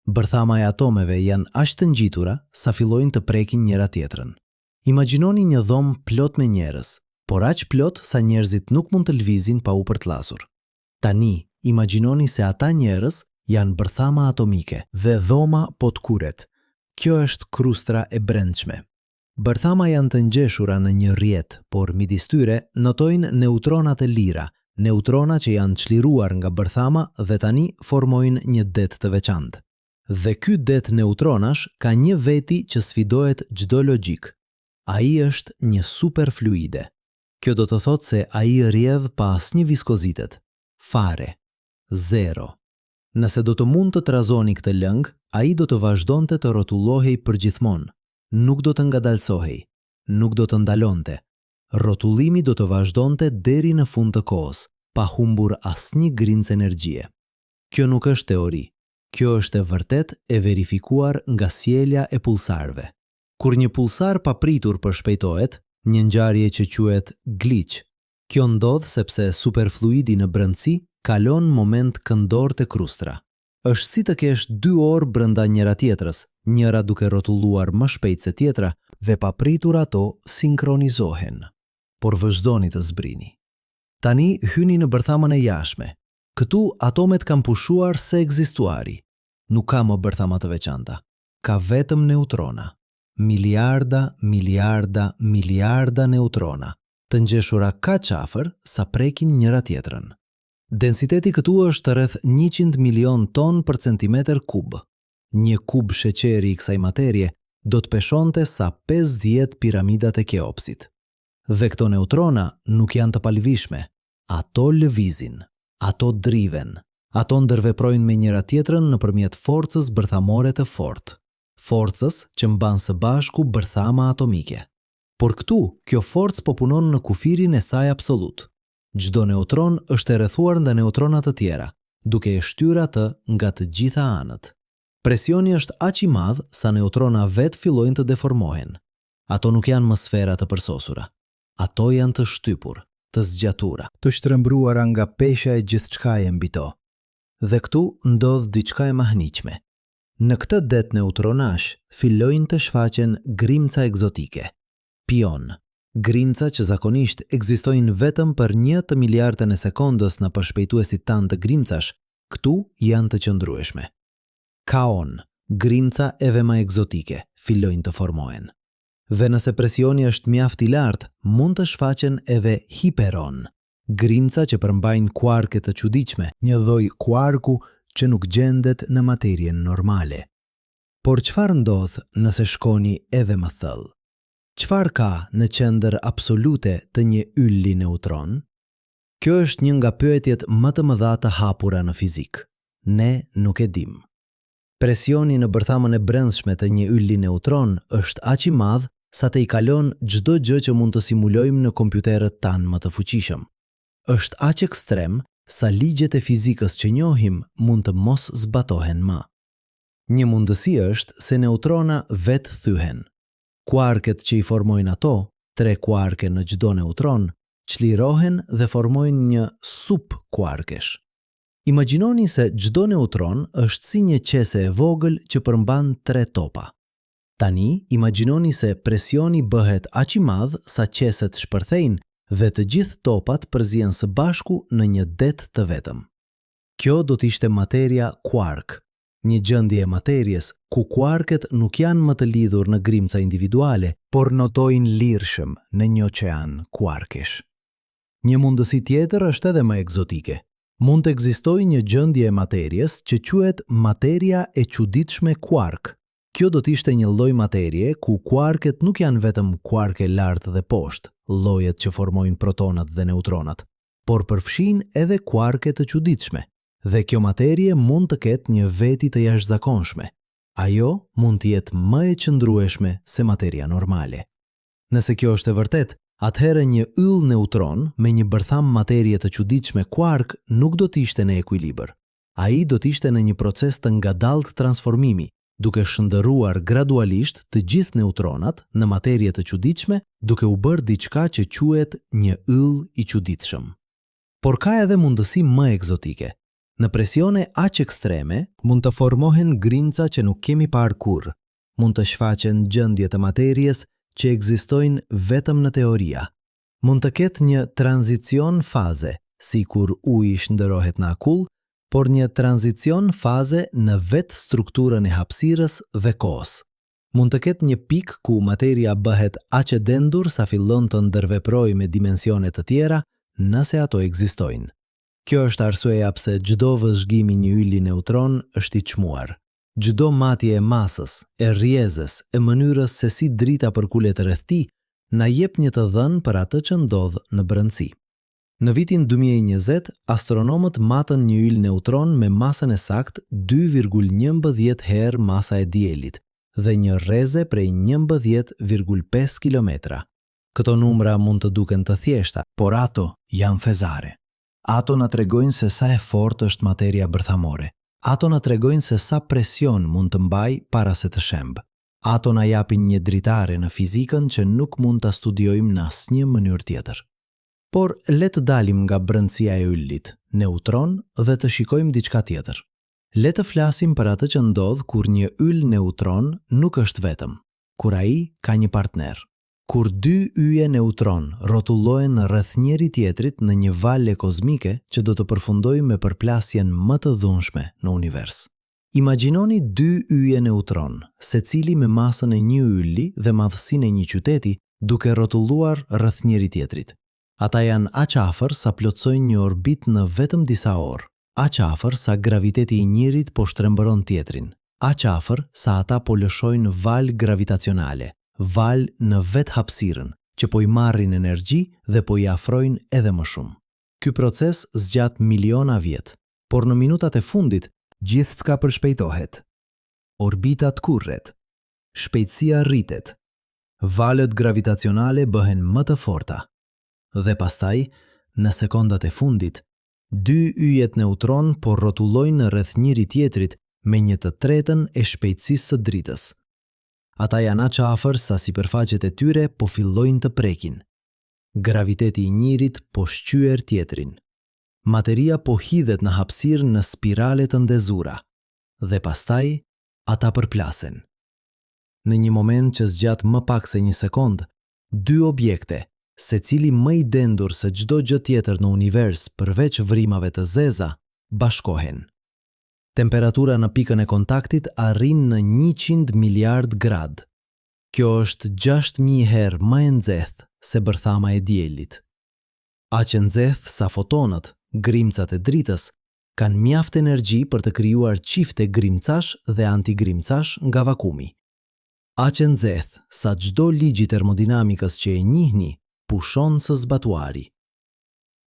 A: Bërthama e atomeve janë aq të ngjitura sa fillojnë të prekin njëra-tjetrën. Imagjinoni një dhomë plot me njerëz, por aq plot sa njerëzit nuk mund të lëvizin pa u përplasur. Tani imagjinoni se ata njerëz janë bërthama atomike. Dhe dhoma po tkurret. Kjo është krustra e brendshme. Bërthama janë të ngjeshura në një rrjet, por midis tyre notojnë neutrona të lira, neutrona që janë çliruar nga bërthama dhe tani formojnë një det të veçantë. Dhe ky det neutronash ka një veti që sfidohet çdo logjikë. Ai është një superfluide. Kjo do të thotë se ai rrjedh pa asnjë viskozitet. Fare. Zero. Nëse do të mund të trazoni këtë lëng, ai do të vazhdonte të rrotullohej përgjithmonë, nuk do të ngadalësohej, nuk do të ndalonte. Rrotullimi do të vazhdonte deri në fund të kohës, pa humbur asnjë grimcë energjie. Kjo nuk është teori, kjo është e vërtetë e verifikuar nga sjellja e pulsarëve. Kur një pulsar papritur përshpejtohet, një ngjarje që quhet glitch, kjo ndodh sepse superfluidi në brendësi kalon moment këndor te krustra. Është si të kesh dy orë brenda njëra-tjetrës, njëra duke rrotulluar më shpejt se tjetra, dhe papritur ato sinkronizohen. Por vazhdoni të zbrini. Tani hyni në bërthamën e jashtme. Këtu atomet kanë pushuar së ekzistuari. Nuk ka më bërthama të veçanta. Ka vetëm neutrona. Miliarda, miliarda, miliarda neutrona, të ngjeshura kaq afër sa prekin njëra-tjetrën. Densiteti këtu është rreth 100 milionë ton për centimetër kub. Një kub sheqeri i kësaj materie do të peshonte sa 50 piramidat e Keopsit. Dhe këto neutrona nuk janë të palëvizshme, ato lëvizin, ato dridhen, ato ndërveprojnë me njëra-tjetrën nëpërmjet forcës bërthamore të fortë, forcës që mban së bashku bërthama atomike. Por këtu, kjo forcë po punon në kufirin e saj absolut. Çdo neutron është e rrethuar nga neutrona të tjera, duke e shtyrë atë nga të gjitha anët. Presioni është aq i madh sa neutrona vetë fillojnë të deformohen. Ato nuk janë më sfera të përsosura. Ato janë të shtypur, të zgjatura. Të shtrembëruara nga pesha e gjithçkaje mbi to. Dhe këtu ndodh diçka e mahnitshme. Në këtë det neutronash fillojnë të shfaqen grimca ekzotike. Pion, grimca që zakonisht ekzistojnë vetëm për një të miliardën e sekondës në përshpejtuesit tanë të grimcash, këtu janë të qëndrueshme. Kaon, grimca edhe më ekzotike, fillojnë të formohen. Dhe nëse presioni është mjaft i lartë, mund të shfaqen edhe hiperon, grimca që përmbajnë kuarke të çuditshme, një lloj kuarku që nuk gjendet në materien normale. Por çfarë ndodh nëse shkoni edhe më thellë? Çfarë ka në qendër absolute të një ylli neutron? Kjo është një nga pyetjet më të mëdha të hapura në fizikë. Ne nuk e dimë. Presioni në bërthamën e brendshme të një ylli neutron është aq i madh sa tejkalon çdo gjë që mund të simulojmë në kompjuterët tanë më të fuqishëm. Është aq ekstrem sa ligjet e fizikës që njohim mund të mos zbatohen më. Një mundësi është se neutrona vetë thyhen. Kuarket që i formojnë ato, tre kuarke në çdo neutron, çlirohen dhe formojnë një supë kuarkesh. Imagjinoni se çdo neutron është si një qese e vogël që përmban tre topa. Tani, imagjinoni se presioni bëhet aq i madh sa qeset shpërthejnë dhe të gjithë topat përzihen së bashku në një det të vetëm. Kjo do të ishte materia kuark, një gjendje e materies ku kuarket nuk janë më të lidhur në grimca individuale, por notojnë lirshëm në një oqean kuarkesh. Një mundësi tjetër është edhe më ekzotike. Mund të ekzistojë një gjendje e materies që quhet materia e çuditshme kuark. Kjo do të ishte një lloj materie ku kuarket nuk janë vetëm kuarke lart dhe poshtë, llojet që formojnë protonat dhe neutronat, por përfshijnë edhe kuarke të çuditshme. Dhe kjo materie mund të ketë një veti të jashtëzakonshme. Ajo mund të jetë më e qëndrueshme se materia normale. Nëse kjo është e vërtetë, atëherë një yll neutron me një bërthamë materie të çuditshme kuark nuk do të ishte në ekuilibër. Ai do të ishte në një proces të ngadaltë transformimi, duke shndërruar gradualisht të gjithë neutronat në materie të çuditshme, duke u bërë diçka që quhet një yll i çuditshëm. Por ka edhe mundësi më ekzotike. Në presione aq ekstreme, mund të formohen grimca që nuk kemi parë kurrë, mund të shfaqen gjendje të materies që ekzistojnë vetëm në teoria. Mund të ketë një tranzicion faze, si kur uji shndërrohet në akull, por një tranzicion faze në vetë strukturën e hapësirës dhe kohës. Mund të ketë një pikë ku materia bëhet aq e dendur sa fillon të ndërveprojë me dimensione të tjera, nëse ato ekzistojnë. Kjo është arsyeja pse çdo vëzhgim i një ylli neutron është i çmuar. Çdo matje e masës, e rrjezës, e mënyrës se si drita përkulet rreth tij, na jep një të dhënë për atë që ndodh në brendësi. Në vitin 2020, astronomët matën një yll neutron me masën e saktë 2,11 herë masa e Diellit dhe një rreze prej 11,5 kilometra. Këto numra mund të duken të thjeshta, por ato janë thesare. Ato na tregojnë se sa e fortë është materia bërthamore. Ato na tregojnë se sa presion mund të mbajë para se të shembë. Ato na japin një dritare në fizikën që nuk mund ta studiojmë në asnjë mënyrë tjetër. Por le të dalim nga brendësia e yllit neutron dhe të shikojmë diçka tjetër. Le të flasim për atë që ndodh kur një yll neutron nuk është vetëm, kur ai ka një partner. Kur dy yje neutron rrotullohen rreth njëri-tjetrit në një valë kozmike që do të përfundojë me përplasjen më të dhunshme në univers. Imagjinoni dy yje neutron, secili me masën e një ylli dhe madhësinë e një qyteti, duke rrotulluar rreth njëri-tjetrit. Ata janë aq afër sa plotësojnë një orbitë në vetëm disa orë, aq afër sa graviteti i njërit po shtrembëron tjetrin, aq afër sa ata po lëshojnë valë gravitacionale, valë në vetë hapësirën, që po i marrin energji dhe po i afrojnë edhe më shumë. Ky proces zgjat miliona vjet, por në minutat e fundit,
B: Gjithçka përshpejtohet. Orbita tkurret. Shpejtësia rritet. Valët gravitacionale bëhen më të forta.
A: Dhe pastaj, në sekondat e fundit, dy yjet neutron po rrotullojnë rreth njëri-tjetrit me një të tretën e shpejtësisë së dritës. Ata janë aq afër sa sipërfaqet e tyre po fillojnë të prekin. Graviteti i njërit po shqyer tjetrin. Materia po hidhet në hapësirë në spirale të ndezura. Dhe pastaj, ata përplasen. Në një moment që zgjat më pak se një sekondë, dy objekte, secili më i dendur se çdo gjë tjetër në univers përveç vrimave të zeza, bashkohen. Temperatura në pikën e kontaktit arrin në 100 miliardë gradë. Kjo është 6000 herë më e nxehtë se bërthama e diellit. Aq e nxehtë sa fotonët, grimcat e dritës, kanë mjaft energji për të krijuar çifte grimcash dhe antigrimcash nga vakumi. Aq e nxehtë sa çdo ligj i termodinamikës që e njihni pushon së zbatuari.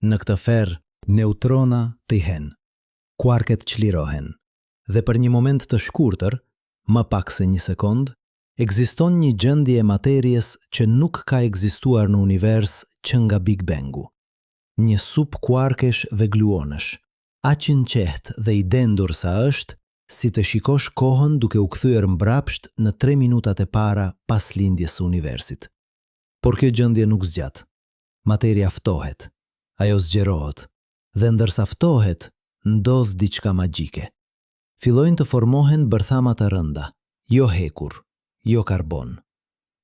A: Në këtë ferr, neutrona thyhen, kuarket çlirohen, dhe për një moment të shkurtër, më pak se një sekondë, ekziston një gjendje e materies që nuk ka ekzistuar në univers që nga Big Bang-u. Një supë kuarkesh dhe gluonësh, aq i nxehtë dhe i dendur sa është si të shikosh kohën duke u kthyer mbrapsht në tre minutat e para pas lindjes së universit. Por kjo gjendje nuk zgjat. Materia ftohet, ajo zgjerohet, dhe ndërsa ftohet, ndodh diçka magjike. Fillojnë të formohen bërthama të rënda, jo hekur, jo karbon,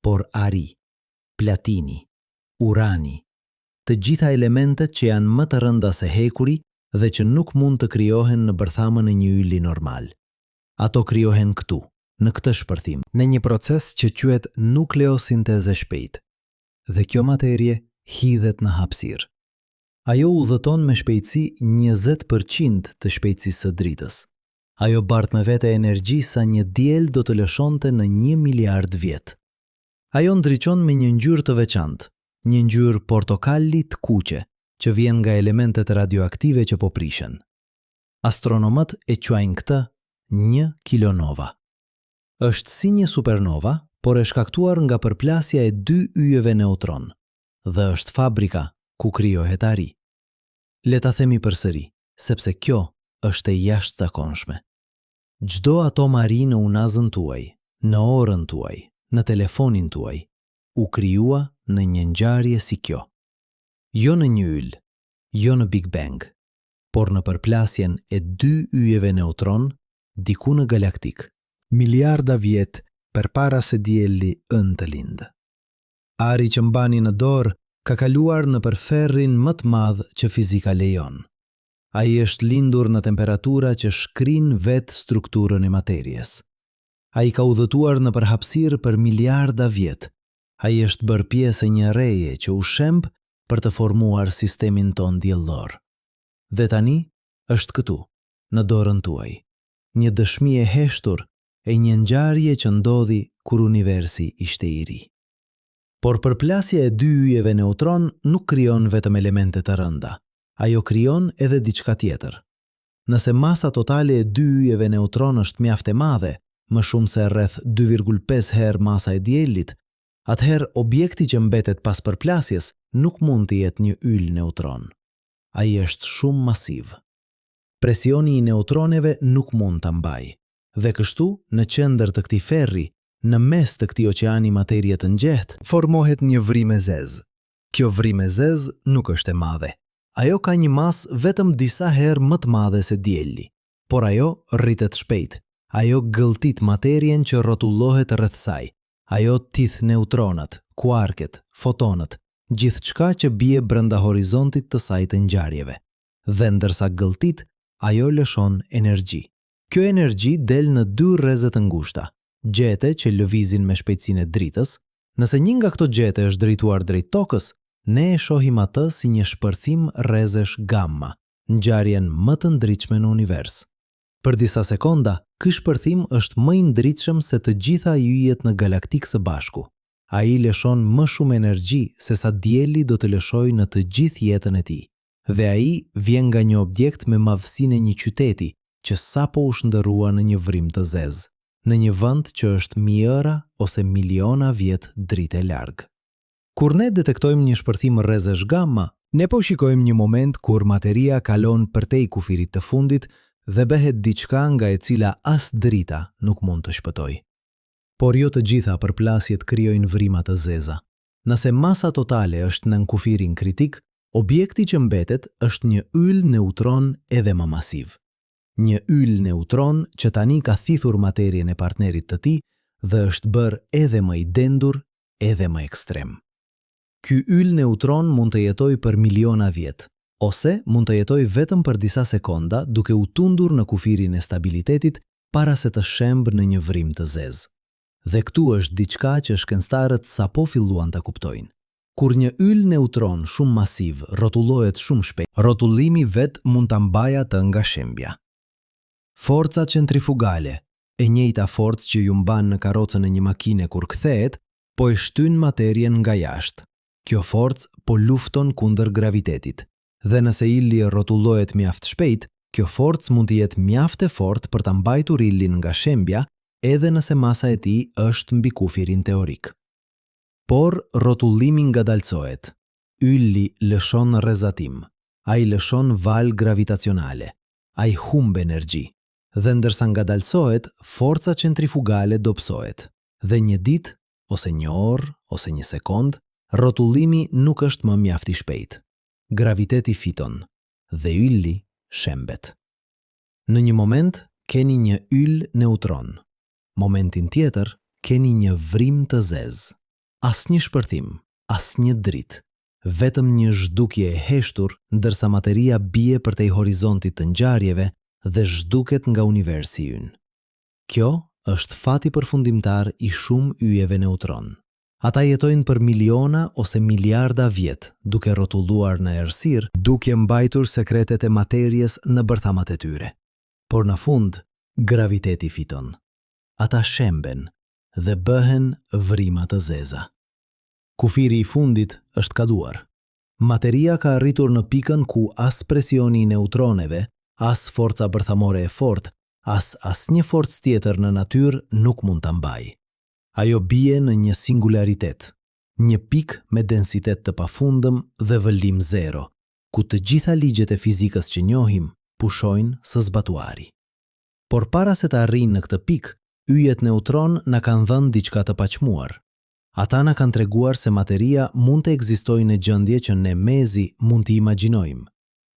A: por ari, platini, urani, të gjitha elementet që janë më të rënda se hekuri dhe që nuk mund të krijohen në bërthamën e një ylli normal. Ato krijohen këtu, në këtë shpërthim, në një proces që quhet nukleosintezë e shpejtë, dhe kjo materie hidhet në hapësirë. Ajo udhëton me shpejtësi 20% të shpejtësisë së dritës. Ajo bart me vete energji sa një diell do të lëshonte në një miliard vjet. Ajo ndriçon me një ngjyrë të veçantë, një ngjyrë portokalli të kuqe, që vjen nga elementet radioaktive që po prishen. Astronomët e quajnë këtë një kilonova. Është si një supernova, por e shkaktuar nga përplasja e dy yjeve neutron, dhe është fabrika ku krijohet ari. Le ta themi përsëri, sepse kjo është e jashtëzakonshme. Çdo atom ari në unazën tuaj, në orën tuaj, në telefonin tuaj, u krijua në një ngjarje si kjo. Jo në një yll, jo në Big Bang, por në përplasjen e dy yjeve neutron diku në galaktikë. Miliarda vjet përpara se dielli ynë të lindë. Ari që mbani në dorë ka kaluar nëpër ferrin më të madh që fizika lejon. Ai është lindur në temperatura që shkrijnë vetë strukturën e materies. Ai ka udhëtuar nëpër hapësirë për miliarda vjet. Ai është bërë pjesë e një reje që u shemb për të formuar sistemin tonë diellor. Dhe tani është këtu, në dorën tuaj. Një dëshmi e heshtur e një ngjarje që ndodhi kur universi ishte i ri.
B: Por përplasja e dy yjeve neutron nuk krijon vetëm elemente të rënda. Ajo krijon edhe diçka tjetër. Nëse masa totale e dy yjeve neutron është mjaft e madhe, më shumë se rreth 2,5 herë masa e Diellit, atëherë objekti që mbetet pas përplasjes nuk mund të jetë një yll neutron. Ai është shumë masiv. Presioni i neutroneve nuk mund ta mbajë. Dhe kështu, në qendër të këtij ferri, në mes të këtij oqeani materie të nxehtë,
A: formohet një vrimë e zezë. Kjo vrimë e zezë nuk është e madhe. Ajo ka një masë vetëm disa herë më të madhe se Dielli. Por ajo rritet shpejt. Ajo gëlltit materien që rrotullohet rreth saj. Ajo thith neutronat, kuarket, fotonët, gjithçka që bie brenda horizontit të saj të ngjarjeve. Dhe ndërsa gëlltit, ajo lëshon energji. Kjo energji del në dy rreze të ngushta, xhete që lëvizin me shpejtësinë e dritës. Nëse një nga këto xhete është drejtuar drejt Tokës, ne e shohim atë si një shpërthim rrezesh gamma, ngjarjen më të ndritshme në univers. Për disa sekonda, ky shpërthim është më i ndritshëm se të gjitha yjet në galaktikë së bashku. Ai lëshon më shumë energji sesa Dielli do të lëshojë në të gjithë jetën e tij. Dhe ai vjen nga një objekt me madhësinë e një qyteti që sapo u shndërrua në një vrimë të zezë, në një vend që është mijëra ose miliona vjet drite larg. Kur ne detektojmë një shpërthim rrezesh gamma, ne po shikojmë një moment kur materia kalon përtej kufirit të fundit dhe bëhet diçka nga e cila as drita nuk mund të shpëtojë. Por jo të gjitha përplasjet krijojnë vrima të zeza. Nëse masa totale është nën kufirin kritik, objekti që mbetet është një yll neutron edhe më masiv. Një yll neutron që tani ka thithur materien e partnerit të tij dhe është bërë edhe më i dendur, edhe më ekstrem. Ky yll neutron mund të jetojë për miliona vjet, ose mund të jetojë vetëm për disa sekonda duke u tundur në kufirin e stabilitetit para se të shembë në një vrimë të zezë. Dhe këtu është diçka që shkencëtarët sapo filluan ta kuptojnë. Kur një yll neutron shumë masiv rrotullohet shumë shpejt, rrotullimi vetë mund ta mbajë atë nga shembja. Forca centrifugale, e njëjta forcë që ju mban në karrocën e një makine kur kthehet, po e shtyn materien nga jashtë. Kjo forcë po lufton kundër gravitetit. Dhe nëse ylli rrotullohet mjaft shpejt, kjo forcë mund të jetë mjaft e fortë për ta mbajtur yllin nga shembja, edhe nëse masa e tij është mbi kufirin teorik. Por rrotullimi ngadalësohet. Ylli lëshon rrezatim. Ai lëshon valë gravitacionale. Ai humb energji. Dhe ndërsa ngadalësohet, forca centrifugale dobësohet. Dhe një ditë, ose një orë, ose një sekondë, rrotullimi nuk është më mjaft i shpejtë. Graviteti fiton. Dhe ylli shembet. Në një moment keni një yll neutron. Momentin tjetër keni një vrimë të zezë. Asnjë shpërthim, asnjë dritë. Vetëm një zhdukje e heshtur ndërsa materia bie përtej horizontit të ngjarjeve dhe zhduket nga universi ynë. Kjo është fati përfundimtar i shumë yjeve neutron. Ata jetojnë për miliona ose miliarda vjet duke rrotulluar në errësirë, duke mbajtur sekretet e materies në bërthamat e tyre. Por në fund, graviteti fiton. Ata shemben dhe bëhen vrima të zeza. Kufiri i fundit është kaluar. Materia ka arritur në pikën ku as presioni i neutroneve, as forca bërthamore e fortë, as asnjë forcë tjetër në natyrë nuk mund ta mbajë. Ajo bie në një singularitet, një pikë me densitet të pafundëm dhe vëllim zero, ku të gjitha ligjet e fizikës që njohim pushojnë së zbatuari. Por para se të arrijnë në këtë pikë, yjet neutron na kanë dhënë diçka të paçmuar. Ata na kanë treguar se materia mund të ekzistojë në gjendje që ne mezi mund t'i imagjinojmë.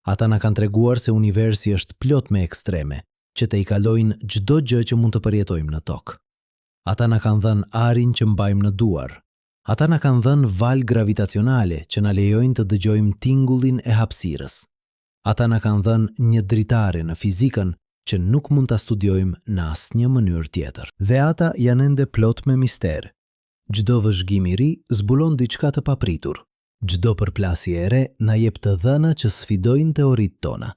A: Ata na kanë treguar se universi është plot me ekstreme, që tejkalojnë çdo gjë që mund të përjetojmë në Tokë. Ata na kanë dhënë arin që mbajmë në duar. Ata na kanë dhënë valë gravitacionale që na lejojnë të dëgjojmë tingullin e hapësirës. Ata na kanë dhënë një dritare në fizikën që nuk mund ta studiojmë në asnjë mënyrë tjetër. Dhe ata janë ende plot me mister. Çdo vëzhgim i ri zbulon diçka të papritur. Çdo përplasje e re na jep të dhëna që sfidojnë teoritë tona.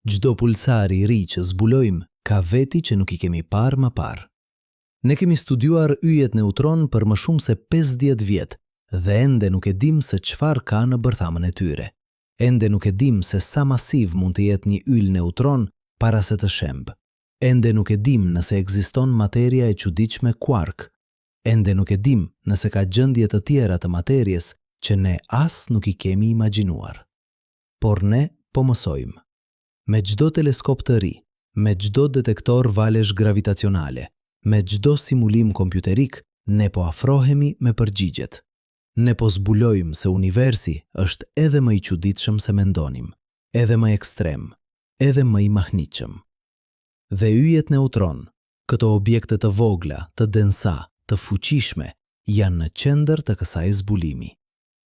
A: Çdo pulsar i ri që zbulojmë ka veti që nuk i kemi parë më parë. Ne kemi studiuar yjet neutron për më shumë se 50 vjet
B: Dhe ende nuk e dimë se çfarë ka në bërthamën e tyre. Ende nuk e dimë se sa masiv mund të jetë një yll neutron para se të shembë. Ende nuk e dimë nëse ekziston materia e çuditshme kuark. Ende nuk e dimë nëse ka gjendje të tjera të materies që ne as nuk i kemi imagjinuar. Por ne po mësojmë. Me çdo teleskop të ri, me çdo detektor valesh gravitacionale, me çdo simulim kompjuterik, ne po afrohemi me përgjigjet. Ne po zbulojmë se universi është edhe më i çuditshëm se mendonim, edhe më ekstrem, edhe më i mahnitshëm. Dhe yjet neutron, këto objekte të vogla, të densa, të fuqishme, janë në qendër të kësaj zbulimi.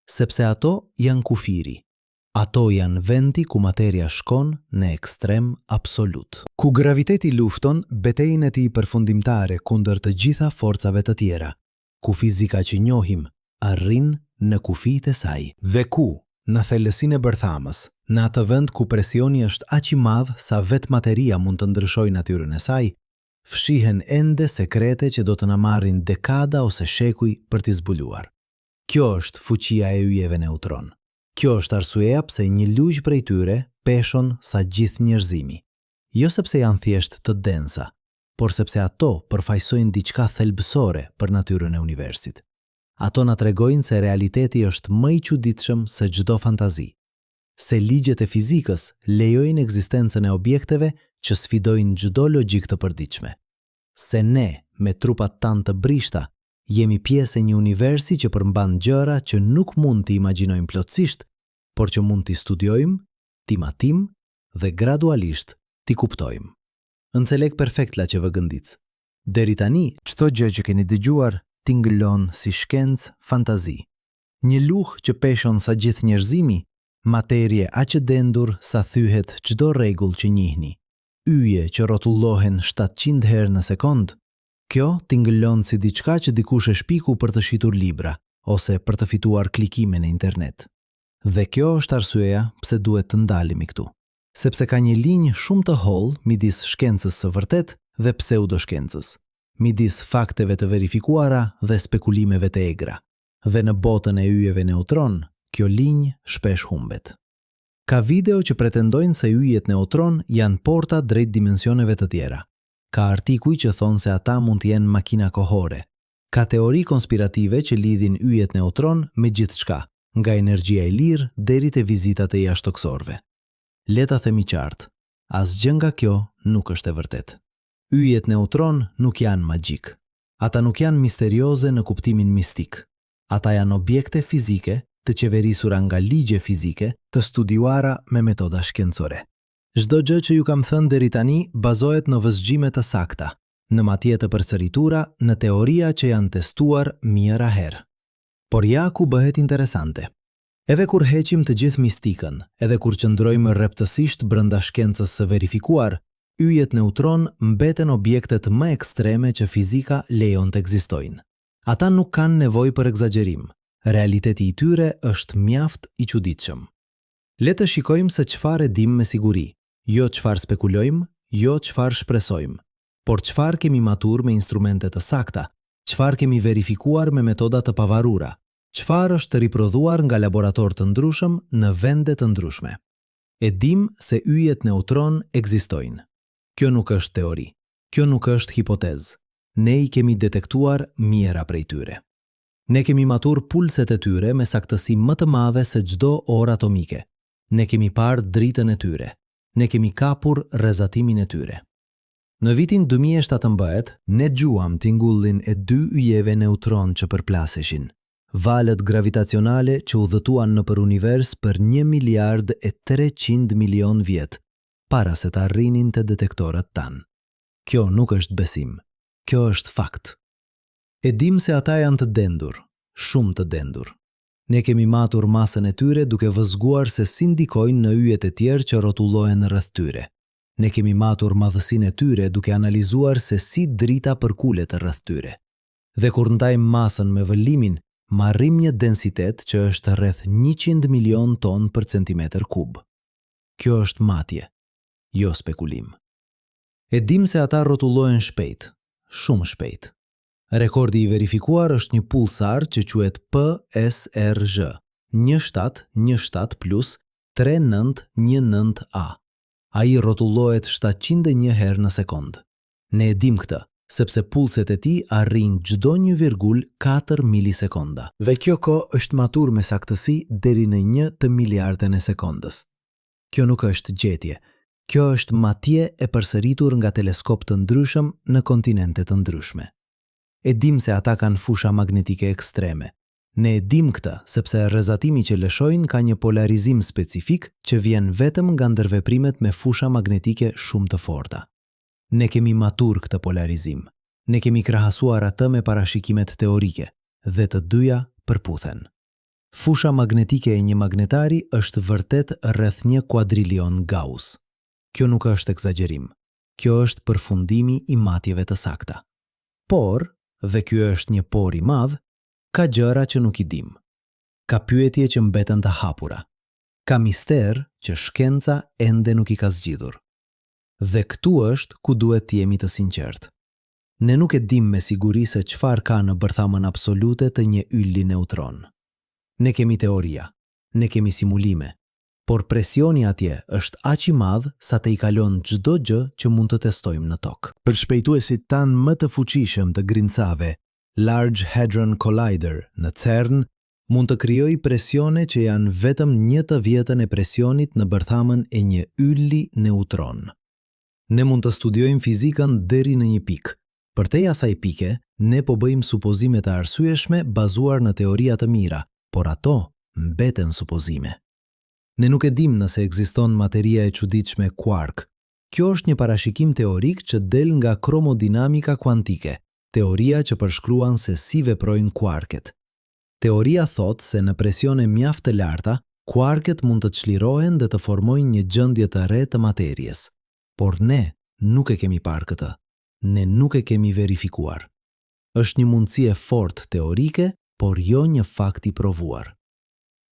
B: Sepse ato janë kufiri. Ato janë vendi ku materia shkon në ekstrem absolut. Ku graviteti lufton betejën e tij përfundimtare kundër të gjitha forcave të tjera, ku fizika që njohim arrin në kufijtë e saj. Dhe ku, në thellësinë e bërthamës, në atë vend ku presioni është aq i madh sa vetë materia mund të ndryshojë natyrën e saj, fshihen ende sekrete që do të na marrin dekada ose shekuj për t'i zbuluar. Kjo është fuqia e yjeve neutron. Kjo është arsyeja pse një lugë prej tyre peshon sa gjithë njerëzimi. Jo sepse janë thjesht të densa, por sepse ato përfaqësojnë diçka thelbësore për natyrën e universit. Ato na tregojnë se realiteti është më i çuditshëm se çdo fantazi. Se ligjet e fizikës lejojnë ekzistencën e objekteve që sfidojnë çdo logjikë të përditshme. Se ne, me trupat tanë të brishta, jemi pjesë e një universi që përmban gjëra që nuk mund t'i imagjinojmë plotësisht, por që mund t'i studiojmë, t'i matim dhe gradualisht t'i kuptojmë. Înțeleg perfect la ce vă gândiți. Deri tani, çdo gjë që keni dëgjuar tingëllon si shkencë fantazi. Një lugë që peshon sa gjithë njerëzimi, materie aq e dendur sa thyhet çdo rregull që njihni, yje që rrotullohen 700 herë në sekondë, kjo tingëllon si diçka që dikush e shpiku për të shitur libra ose për të fituar klikime në internet. Dhe kjo është arsyeja pse duhet të ndalemi këtu. Sepse ka një linjë shumë të hollë midis shkencës së vërtetë dhe pseudoshkencës, midis fakteve të verifikuara dhe spekulimeve të egra. Dhe në botën e yjeve neutron, kjo linjë shpesh humbet. Ka video që pretendojnë se yjet neutron janë porta drejt dimensioneve të tjera. Ka artikuj që thonë se ata mund të jenë makina kohore. Ka teori konspirative që lidhin yjet neutron me gjithçka, nga energjia e lirë deri te vizitat e jashtëtokësorëve. Le ta themi qartë, asgjë nga kjo nuk është e vërtetë. Yjet neutron nuk janë magjikë. Ata nuk janë misterioze në kuptimin mistik. Ata janë objekte fizike të qeverisura nga ligje fizike, të studiuara me metoda shkencore. Çdo gjë që ju kam thënë deri tani bazohet në vëzhgime të sakta, në matje të përsëritura, në teoria që janë testuar mijëra herë. Por ja ku bëhet interesante. Edhe kur heqim të gjithë mistikën, edhe kur qëndrojmë rreptësisht brenda shkencës së verifikuar, yjet neutron mbeten objektet më ekstreme që fizika lejon të ekzistojnë. Ata nuk kanë nevojë për ekzagjerim, realiteti i tyre është mjaft i çuditshëm. Le të shikojmë se çfarë e dimë me siguri, jo çfarë spekulojmë, jo çfarë shpresojmë, por çfarë kemi matur me instrumente të sakta, çfarë kemi verifikuar me metoda të pavarura, çfarë është riprodhuar nga laboratorë të ndryshëm në vende të ndryshme. E dimë se yjet neutron ekzistojnë. Kjo nuk është teori. Kjo nuk është hipotezë. Ne i kemi detektuar mijëra prej tyre. Ne kemi matur pulset e tyre me saktësi më të madhe se çdo orë atomike. Ne kemi parë dritën e tyre. Ne kemi kapur rrezatimin e tyre. Në vitin 2017, ne dëgjuam tingullin e dy yjeve neutron që përplaseshin, valët gravitacionale që udhëtuan nëpër univers për një miliard e 300 milionë vjet, para se të arrinin te detektorët tanë. Kjo nuk është besim. Kjo është fakt. E dimë se ata janë të dendur, shumë të dendur. Ne kemi matur masën e tyre duke vëzhguar se si ndikojnë në yjet e tjerë që rrotullohen rreth tyre. Ne kemi matur madhësinë e tyre duke analizuar se si drita përkulet rreth tyre. Dhe kur ndajmë masën me vëllimin, marrim një densitet që është rreth 100 milionë ton për centimetër kub. Kjo është matje, jo spekulim. E dimë se ata rrotullohen shpejt, shumë shpejt. Rekordi i verifikuar është një pulsar që quhet PSRJ, 1717 plus 3919 A. Ai rrotullohet 701 herë në sekondë. Ne e dimë këtë, sepse pulset e tij arrijnë çdo 1,4 milisekonda.
A: Dhe kjo kohë është matur me saktësi deri në një të miliardën e sekondës. Kjo nuk është gjetje. Kjo është matje e përsëritur nga teleskopë të ndryshëm në kontinente të ndryshme. E dimë se ata kanë fusha magnetike ekstreme. Ne e dimë këtë, sepse rrezatimi që lëshojnë ka një polarizim specifik që vjen vetëm nga ndërveprimet me fusha magnetike shumë të forta. Ne kemi matur këtë polarizim. Ne kemi krahasuar atë me parashikimet teorike, dhe të dyja përputhen. Fusha magnetike e një magnetari është vërtet rreth një kuadrilion Gauss. Kjo nuk është ekzagjerim. Kjo është përfundimi i matjeve të sakta. Por, dhe ky është një por i madh, ka gjëra që nuk i dimë. Ka pyetje që mbeten të hapura. Ka mister që shkenca ende nuk i ka zgjidhur. Dhe këtu është ku duhet të jemi të sinqertë. Ne nuk e dimë me siguri se çfarë ka në bërthamën absolute të një ylli neutron. Ne kemi teoria, ne kemi simulime, por presioni atje është aq i madh sa tejkalon çdo gjë që mund të testojmë në Tokë.
B: Përshpejtuesit tanë më të fuqishëm të grimcave, Large Hadron Collider në CERN, mund të krijojë presione që janë vetëm një të dhjetën e presionit në bërthamën e një ylli neutron. Ne mund të studiojmë fizikën deri në një pikë. Përtej asaj pike, ne po bëjmë supozime të arsyeshme bazuar në teoria të mira, por ato mbeten supozime. Ne nuk e dimë nëse ekziston materia e çuditshme kuark. Kjo është një parashikim teorik që del nga kromodinamika kuantike, teoria që përshkruan se si veprojnë kuarket. Teoria thotë se në presione mjaft të larta, kuarket mund të çlirohen dhe të formojnë një gjendje të re të materies. Por ne nuk e kemi parë këtë. Ne nuk e kemi verifikuar. Është një mundësi e fortë teorike, por jo një fakt i provuar.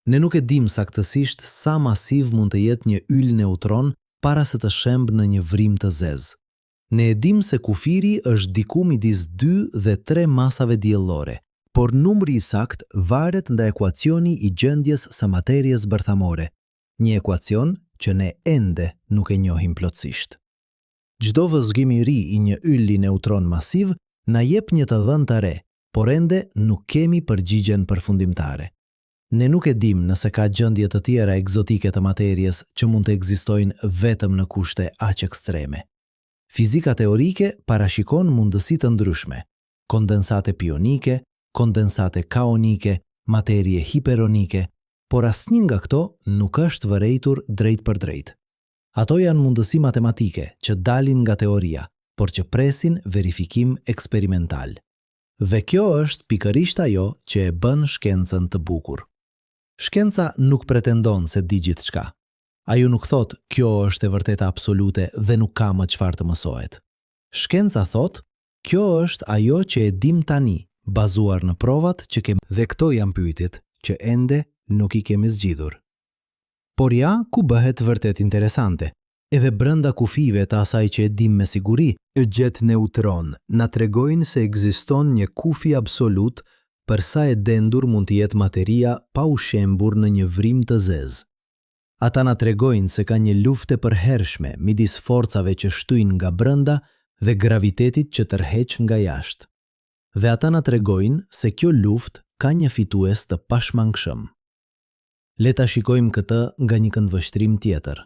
B: Ne nuk e dimë saktësisht sa masiv mund të jetë një yll neutron para se të shembë në një vrimë të zezë. Ne e dimë se kufiri është diku midis dy dhe tre masave diellore, por numri i saktë varet nga ekuacioni i gjendjes së materies bërthamore, një ekuacion që ne ende nuk e njohim plotësisht. Çdo vëzhgim i ri i një ylli neutron masiv na jep një të dhënë të re, por ende nuk kemi përgjigjen përfundimtare. Ne nuk e dimë nëse ka gjendje të tjera ekzotike të materies që mund të ekzistojnë vetëm në kushte aq ekstreme. Fizika teorike parashikon mundësi të ndryshme, kondensate pionike, kondensate kaonike, materie hiperonike, por asnjë nga këto nuk është vërejtur drejtpërdrejt. Ato janë mundësi matematike që dalin nga teoria, por që presin verifikim eksperimental. Dhe kjo është pikërisht ajo që e bën shkencën të bukur. Shkenca nuk pretendon se di gjithçka. Ajo nuk thotë kjo është e vërteta absolute dhe nuk ka më çfarë të mësohet. Shkenca thotë kjo është ajo që e dimë tani, bazuar në provat që kemi. Dhe këto janë pyetjet që ende nuk i kemi zgjidhur. Por ja ku bëhet vërtet interesante. Edhe brenda kufijve të asaj që e dimë me siguri, yjet neutron na tregojnë se ekziston një kufi absolut për sa e dendur mund të jetë materia pa u shembur në një vrimë të zezë. Ata na tregojnë se ka një luftë e përhershme midis forcave që shtyjnë nga brenda dhe gravitetit që tërheq nga jashtë. Dhe ata na tregojnë se kjo luftë ka një fitues të pashmangshëm. Le ta shikojmë këtë nga një këndvështrim tjetër.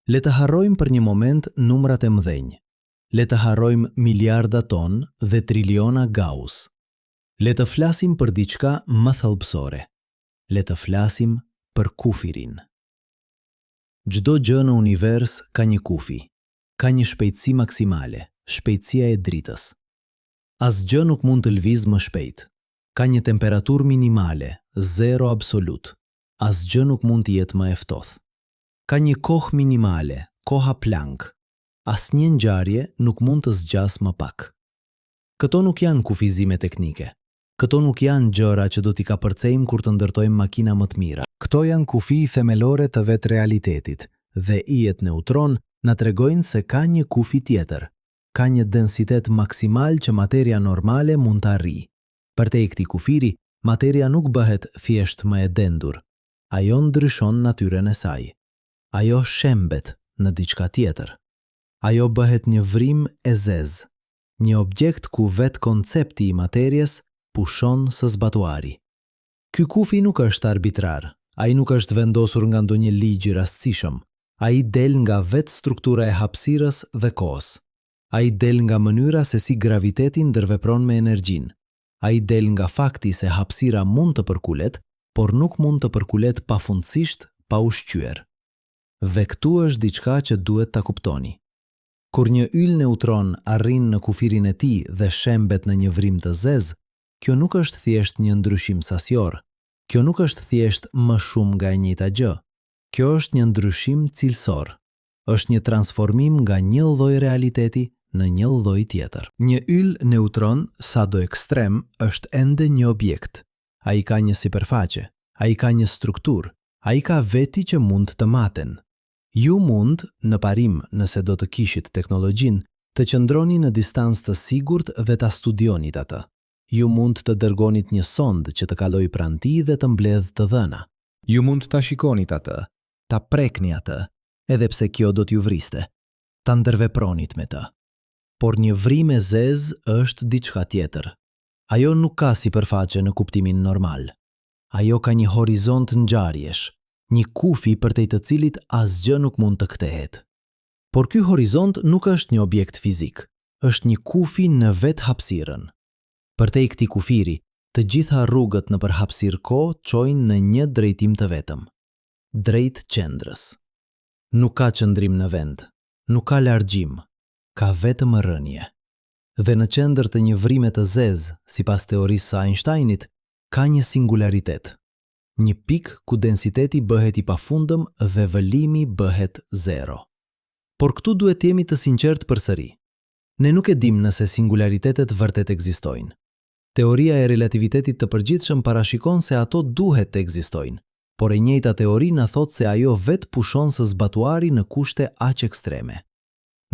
B: Le të harrojmë për një moment numrat e mëdhenj. Le të harrojmë miliarda ton dhe triliona Gauss. Le të flasim për diçka më thelbësore. Le të flasim për kufirin. Çdo gjë në univers ka një kufi. Ka një shpejtësi maksimale, shpejtësia e dritës. Asgjë nuk mund të lëvizë më shpejt. Ka një temperaturë minimale, zero absolut. Asgjë nuk mund të jetë më e ftohtë. Ka një kohë minimale, koha Planck. Asnjë ngjarje nuk mund të zgjasë më pak. Këto nuk janë kufizime teknike. Këto nuk janë gjëra që do t'i kapërcejmë kur të ndërtojmë makina më të mira. Këto janë kufij themelore të vetë realitetit, dhe yjet neutron na tregojnë se ka një kufi tjetër. Ka një densitet maksimal që materia normale mund të arrijë. Përtej këtij kufiri, materia nuk bëhet thjesht më e dendur. Ajo ndryshon natyrën e saj. Ajo shembet në diçka tjetër. Ajo bëhet një vrimë e zezë, një objekt ku vetë koncepti i materies pushon së zbatuari. Ky kufi nuk është arbitrar, ai nuk është vendosur nga ndonjë ligj i rastësishëm, ai del nga vetë struktura e hapësirës dhe kohës. Ai del nga mënyra se si graviteti ndërvepron me energjinë. Ai del nga fakti se hapësira mund të përkulet, por nuk mund të përkulet pafundësisht pa u shqyer. Dhe këtu është diçka që duhet ta kuptoni. Kur një yll neutron arrin në kufirin e tij dhe shembet në një vrimë të zezë, kjo nuk është thjesht një ndryshim sasior. Kjo nuk është thjesht më shumë nga e njëjta gjë. Kjo është një ndryshim cilësor. Është një transformim nga një lloj realiteti në një lloj tjetër. Një yll neutron, sado ekstrem, është ende një objekt. Ai ka një sipërfaqe, ai ka një strukturë, ai ka veti që mund të maten. Ju mund, në parim, nëse do të kishit teknologjinë, të qëndroni në distancë të sigurt dhe ta studionit atë. Ju mund të dërgonit një sondë që të kalojë pranë tij dhe të mbledhë të dhëna.
C: Ju mund ta shikonit atë,
B: ta prekni atë, edhe pse kjo do t'ju vriste, ta ndërvepronit me të. Por një vrimë e zezë është diçka tjetër. Ajo nuk ka sipërfaqe në kuptimin normal. Ajo ka një horizont ngjarjesh, një kufi përtej të cilit asgjë nuk mund të kthehet. Por ky horizont nuk është një objekt fizik, është një kufi në vetë hapësirën. Përtej këtij kufiri, të gjitha rrugët nëpër hapësirë-kohë çojnë në një drejtim të vetëm. Drejt qendrës. Nuk ka qëndrim në vend, nuk ka largim, ka vetëm rënie. Dhe në qendër të një vrime të zezë, sipas teorisë së Einsteinit, ka një singularitet. Një pikë ku densiteti bëhet i pafundëm dhe vëlimi bëhet zero. Por këtu duhet të jemi të sinqertë përsëri. Ne nuk e dimë nëse singularitetet vërtet ekzistojnë. Teoria e relativitetit të përgjithshëm parashikon se ato duhet të ekzistojnë, por e njëjta teori na thotë se ajo vetë pushon së zbatuari në kushte aq ekstreme.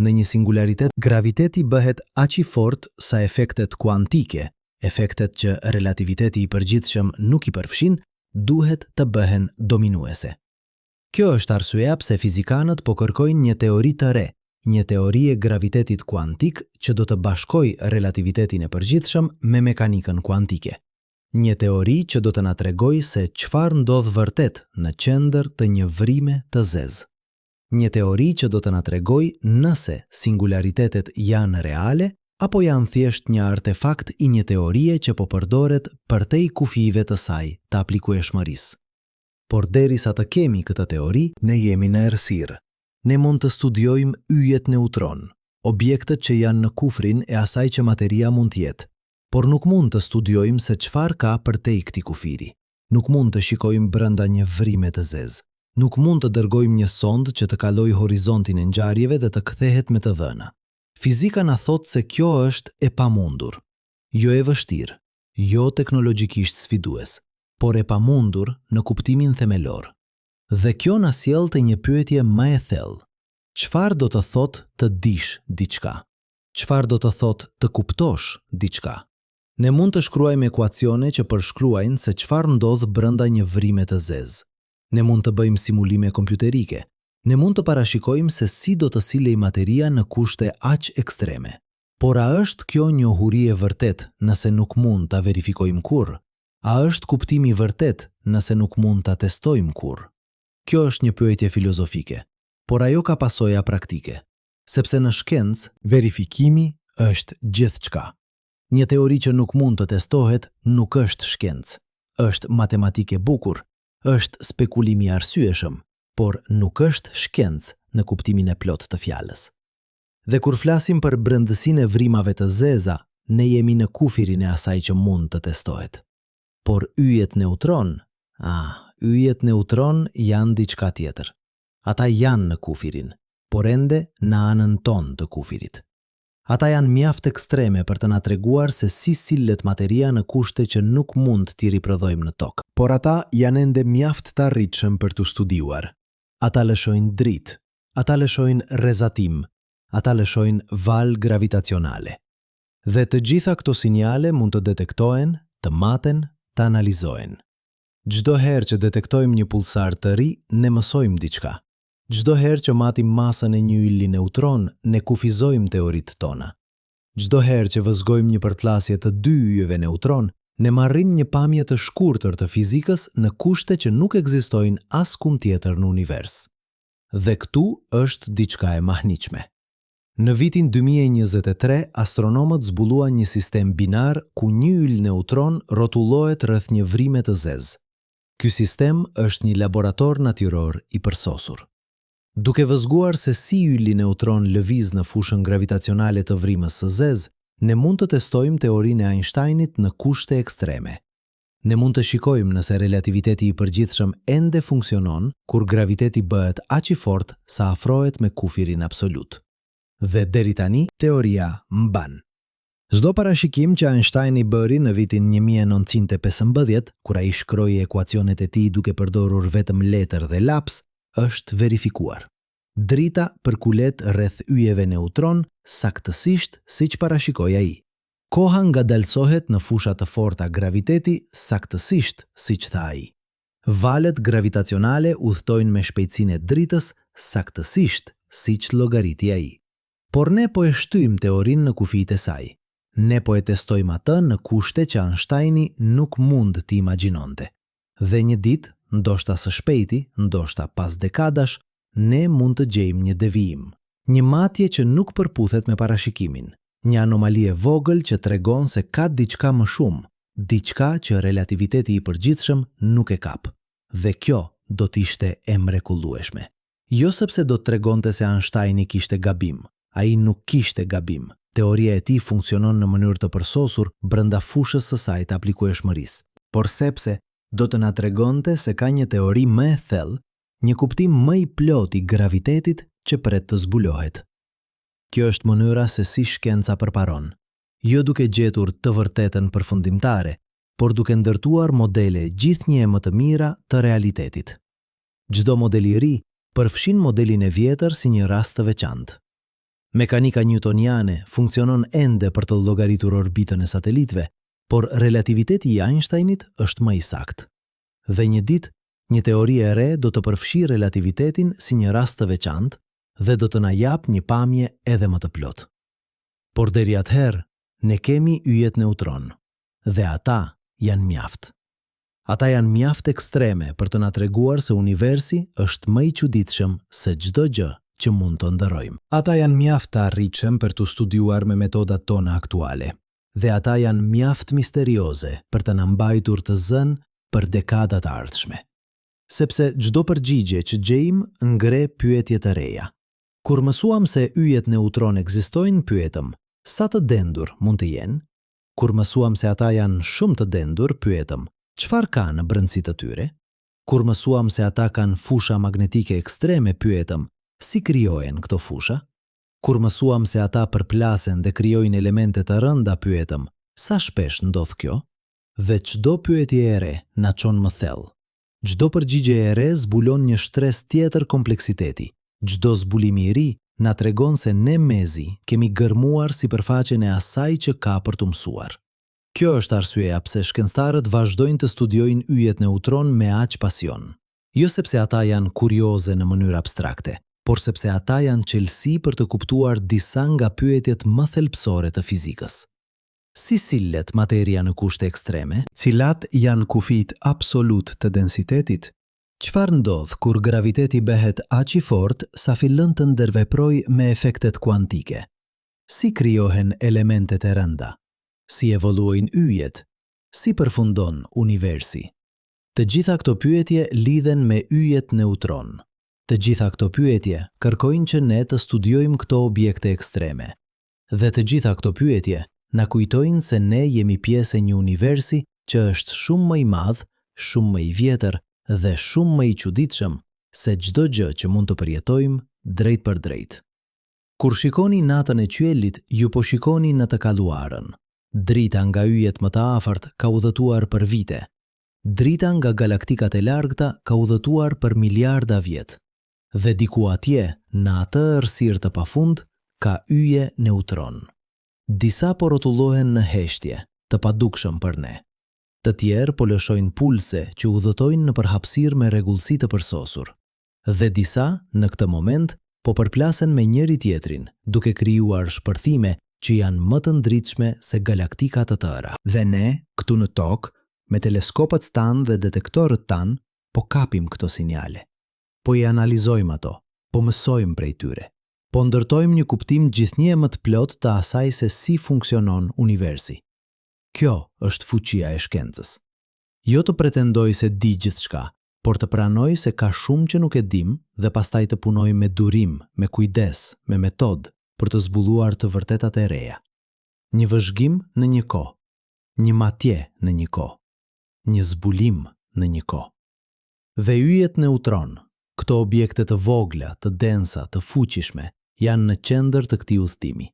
B: Në një singularitet, graviteti bëhet aq i fortë sa efektet kuantike, efektet që relativiteti i përgjithshëm nuk i përfshin, duhet të bëhen dominuese. Kjo është arsyeja pse fizikanët po kërkojnë një teori të re, një teori e gravitetit kuantik që do të bashkojë relativitetin e përgjithshëm me mekanikën kuantike. Një teori që do të na tregojë se çfarë ndodh vërtet në qendër të një vrime të zezë. Një teori që do të na tregojë nëse singularitetet janë reale apo janë thjesht një artefakt i një teorie që po përdoret përtej kufijve të saj të aplikueshmërisë. Por derisa të kemi këtë teori, ne jemi në errësirë. Ne mund të studiojmë yjet neutron, objektet që janë në kufrin e asaj që materia mund të jetë, por nuk mund të studiojmë se çfarë ka përtej këtij kufiri. Nuk mund të shikojmë brenda një vrime të zezë. Nuk mund të dërgojmë një sondë që të kalojë horizontin e ngjarjeve dhe të kthehet me të dhëna. Fizika na thotë se kjo është e pamundur. Jo e vështirë, jo teknologjikisht sfidues, por e pamundur në kuptimin themelor. Dhe kjo na sjell te një pyetje më e thellë. Çfarë do të thotë të dish diçka? Çfarë do të thotë të kuptosh diçka? Ne mund të shkruajmë ekuacione që përshkruajnë se çfarë ndodh brenda një vrime të zezë. Ne mund të bëjmë simulime kompjuterike. Ne mund të parashikojmë se si do të sillej materia në kushte aq ekstreme. Por a është kjo njohuri e vërtetë nëse nuk mund ta verifikojmë kurrë? A është kuptimi i vërtetë nëse nuk mund ta testojmë kurrë? Kjo është një pyetje filozofike, por ajo ka pasoja praktike. Sepse në shkencë, verifikimi është gjithçka. Një teori që nuk mund të testohet nuk është shkencë. Është matematikë e bukur, është spekulim i arsyeshëm, por nuk është shkencë në kuptimin e plotë të fjalës. Dhe kur flasim për brendësinë e vrimave të zeza, ne jemi në kufirin e asaj që mund të testohet. Por yjet neutron, ah, yjet neutron janë diçka tjetër. Ata janë në kufirin, por ende në anën tonë të kufirit. Ata janë mjaft ekstreme për të na treguar se si sillet materia në kushte që nuk mund t'i riprodhojmë në Tokë. Por ata janë ende mjaft të arritshëm për t'u studiuar. Ata lëshojnë dritë. Ata lëshojnë rrezatim.
A: ata lëshojnë valë gravitacionale. Dhe të gjitha këto sinjale mund të detektohen, të maten, të analizohen. Çdo herë që detektojmë një pulsar të ri, ne mësojmë diçka. Çdo herë që matim masën e një ylli neutron, ne kufizojmë teoritë tona. Çdo herë që vëzhgojmë një përplasje të dy yjeve neutron, ne marrim një pamje të shkurtër të fizikës në kushte që nuk ekzistojnë askund tjetër në univers. Dhe këtu është diçka e mahnitshme. Në vitin 2023, astronomët zbuluan një sistem binar ku një yll neutron rrotullohet rreth një vrime të zezë. Ky sistem është një laborator natyror i përsosur. Duke vëzhguar se si ylli neutron lëviz në fushën gravitacionale të vrimës së zezë, ne mund të testojmë teorinë e Einsteinit në kushte ekstreme. Ne mund të shikojmë nëse relativiteti i përgjithshëm ende funksionon kur graviteti bëhet aq i fortë sa afrohet me kufirin absolut. Dhe deri tani, teoria mban. Çdo parashikim që Einsteini bëri në vitin 1915, kur ai shkroi ekuacionet e tij duke përdorur vetëm letër dhe laps, është verifikuar. Drita përkulet rreth yjeve neutron saktësisht siç parashikoi ai. Koha ngadalësohet në fusha të forta graviteti saktësisht siç tha ai. Valët gravitacionale udhëtojnë me shpejtësinë e dritës saktësisht siç llogariti ai. Por ne po e shtyjmë teorinë në kufijtë e saj. Ne po e testojmë atë në kushte që Einsteini nuk mund t'i imagjinonte. Dhe një ditë, ndoshta së shpejti, ndoshta pas dekadash, ne mund të gjejmë një devijim. Një matje që nuk përputhet me parashikimin. Një anomali e vogël që tregon se ka diçka më shumë, diçka që relativiteti i përgjithshëm nuk e kap. Dhe kjo do të ishte e mrekullueshme. Jo sepse do të tregonte se Einsteini kishte gabim. Ai nuk kishte gabim. Teoria e tij funksionon në mënyrë të përsosur brenda fushës së saj të aplikueshmërisë. Por sepse do të na tregonte se ka një teori më e thellë, një kuptim më i plotë i gravitetit që pret të zbulohet. Kjo është mënyra se si shkenca përparon, jo duke gjetur të vërtetën përfundimtare, por duke ndërtuar modele gjithnjë e më të mira të realitetit. Çdo model i ri përfshin modelin e vjetër si një rast të veçantë. Mekanika njutoniane funksionon ende për të llogaritur orbitën e satelitëve, por relativiteti i Einsteinit është më i saktë. Dhe një ditë, një teori e re do të përfshijë relativitetin si një rast të veçantë dhe do të na japë një pamje edhe më të plotë. Por deri atëherë, ne kemi yjet neutron. Dhe ata janë mjaft. Ata janë mjaft ekstreme për të na treguar se universi është më i çuditshëm se çdo gjë që mund të ëndërrojmë. Ata janë mjaft të arritshëm për t'u studiuar me metodat tona aktuale. Dhe ata janë mjaft misterioze për të na mbajtur të zënë për dekadat e ardhshme. Sepse çdo përgjigje që gjejmë ngre pyetje të reja. Kur mësuam se yjet neutron ekzistojnë, pyetëm, sa të dendur mund të jenë? Kur mësuam se ata janë shumë të dendur, pyetëm, çfarë ka në brendësi të tyre? Kur mësuam se ata kanë fusha magnetike ekstreme, pyetëm, si krijohen këto fusha? Kur mësuam se ata përplasen dhe krijojnë elemente të rënda, pyetëm, sa shpesh ndodh kjo? Dhe çdo pyetje e re na çon më thellë. Çdo përgjigje e re zbulon një shtresë tjetër kompleksiteti. Çdo zbulim i ri na tregon se ne mezi kemi gërmuar sipërfaqen e asaj që ka për t'u mësuar. Kjo është arsyeja pse shkencëtarët vazhdojnë të studiojnë yjet neutron me aq pasion. Jo sepse ata janë kurioze në mënyrë abstrakte, por sepse ata janë çelësi për të kuptuar disa nga pyetjet më thelbësore të fizikës. Si sillet materia në kushte ekstreme? Cilat janë kufijtë absolutë të densitetit? Çfarë ndodh kur graviteti bëhet aq i fortë sa fillon të ndërveprojë me efektet kuantike? Si krijohen elementet e rënda? Si evoluojnë yjet? Si përfundon universi? Të gjitha këto pyetje lidhen me yjet neutron. Të gjitha këto pyetje kërkojnë që ne të studiojmë këto objekte ekstreme. Dhe të gjitha këto pyetje na kujtojnë se ne jemi pjesë e një universi që është shumë më i madh, shumë më i vjetër dhe shumë më i çuditshëm se çdo gjë që mund të përjetojmë drejtpërdrejt. Kur shikoni natën e qiellit, ju po shikoni në të kaluarën. Drita nga yjet më të afërt ka udhëtuar për vite. Drita nga galaktikat e largëta ka udhëtuar për miliarda vjet. Dhe diku atje, në atë errësirë të pafund,
B: ka yje neutron. Disa po rrotullohen në heshtje, të padukshëm për ne. Të tjerë po lëshojnë pulse që udhëtojnë nëpër hapësirë me rregullsi të përsosur. Dhe disa, në këtë moment, po përplasen me njëri-tjetrin, duke krijuar shpërthime që janë më të ndritshme se galaktika të tëra.
A: Dhe ne, këtu në Tokë, me teleskopat tanë dhe detektorët tanë, po kapim këto sinjale. Po i analizojmë ato, po mësojmë prej tyre. Po ndërtojmë një kuptim gjithnjë e më të plotë të asaj se si funksionon universi. Kjo është fuqia e shkencës. Jo të pretendojë se di gjithçka, por të pranojë se ka shumë që nuk e dimë dhe pastaj të punojë me durim, me kujdes, me metodë, për të zbuluar të vërtetat e reja. Një vëzhgim në një kohë, një matje në një kohë, një zbulim në një kohë. Dhe yjet neutron, këto objekte të vogla, të densa, të fuqishme, janë në qendër të këtij udhëtimi.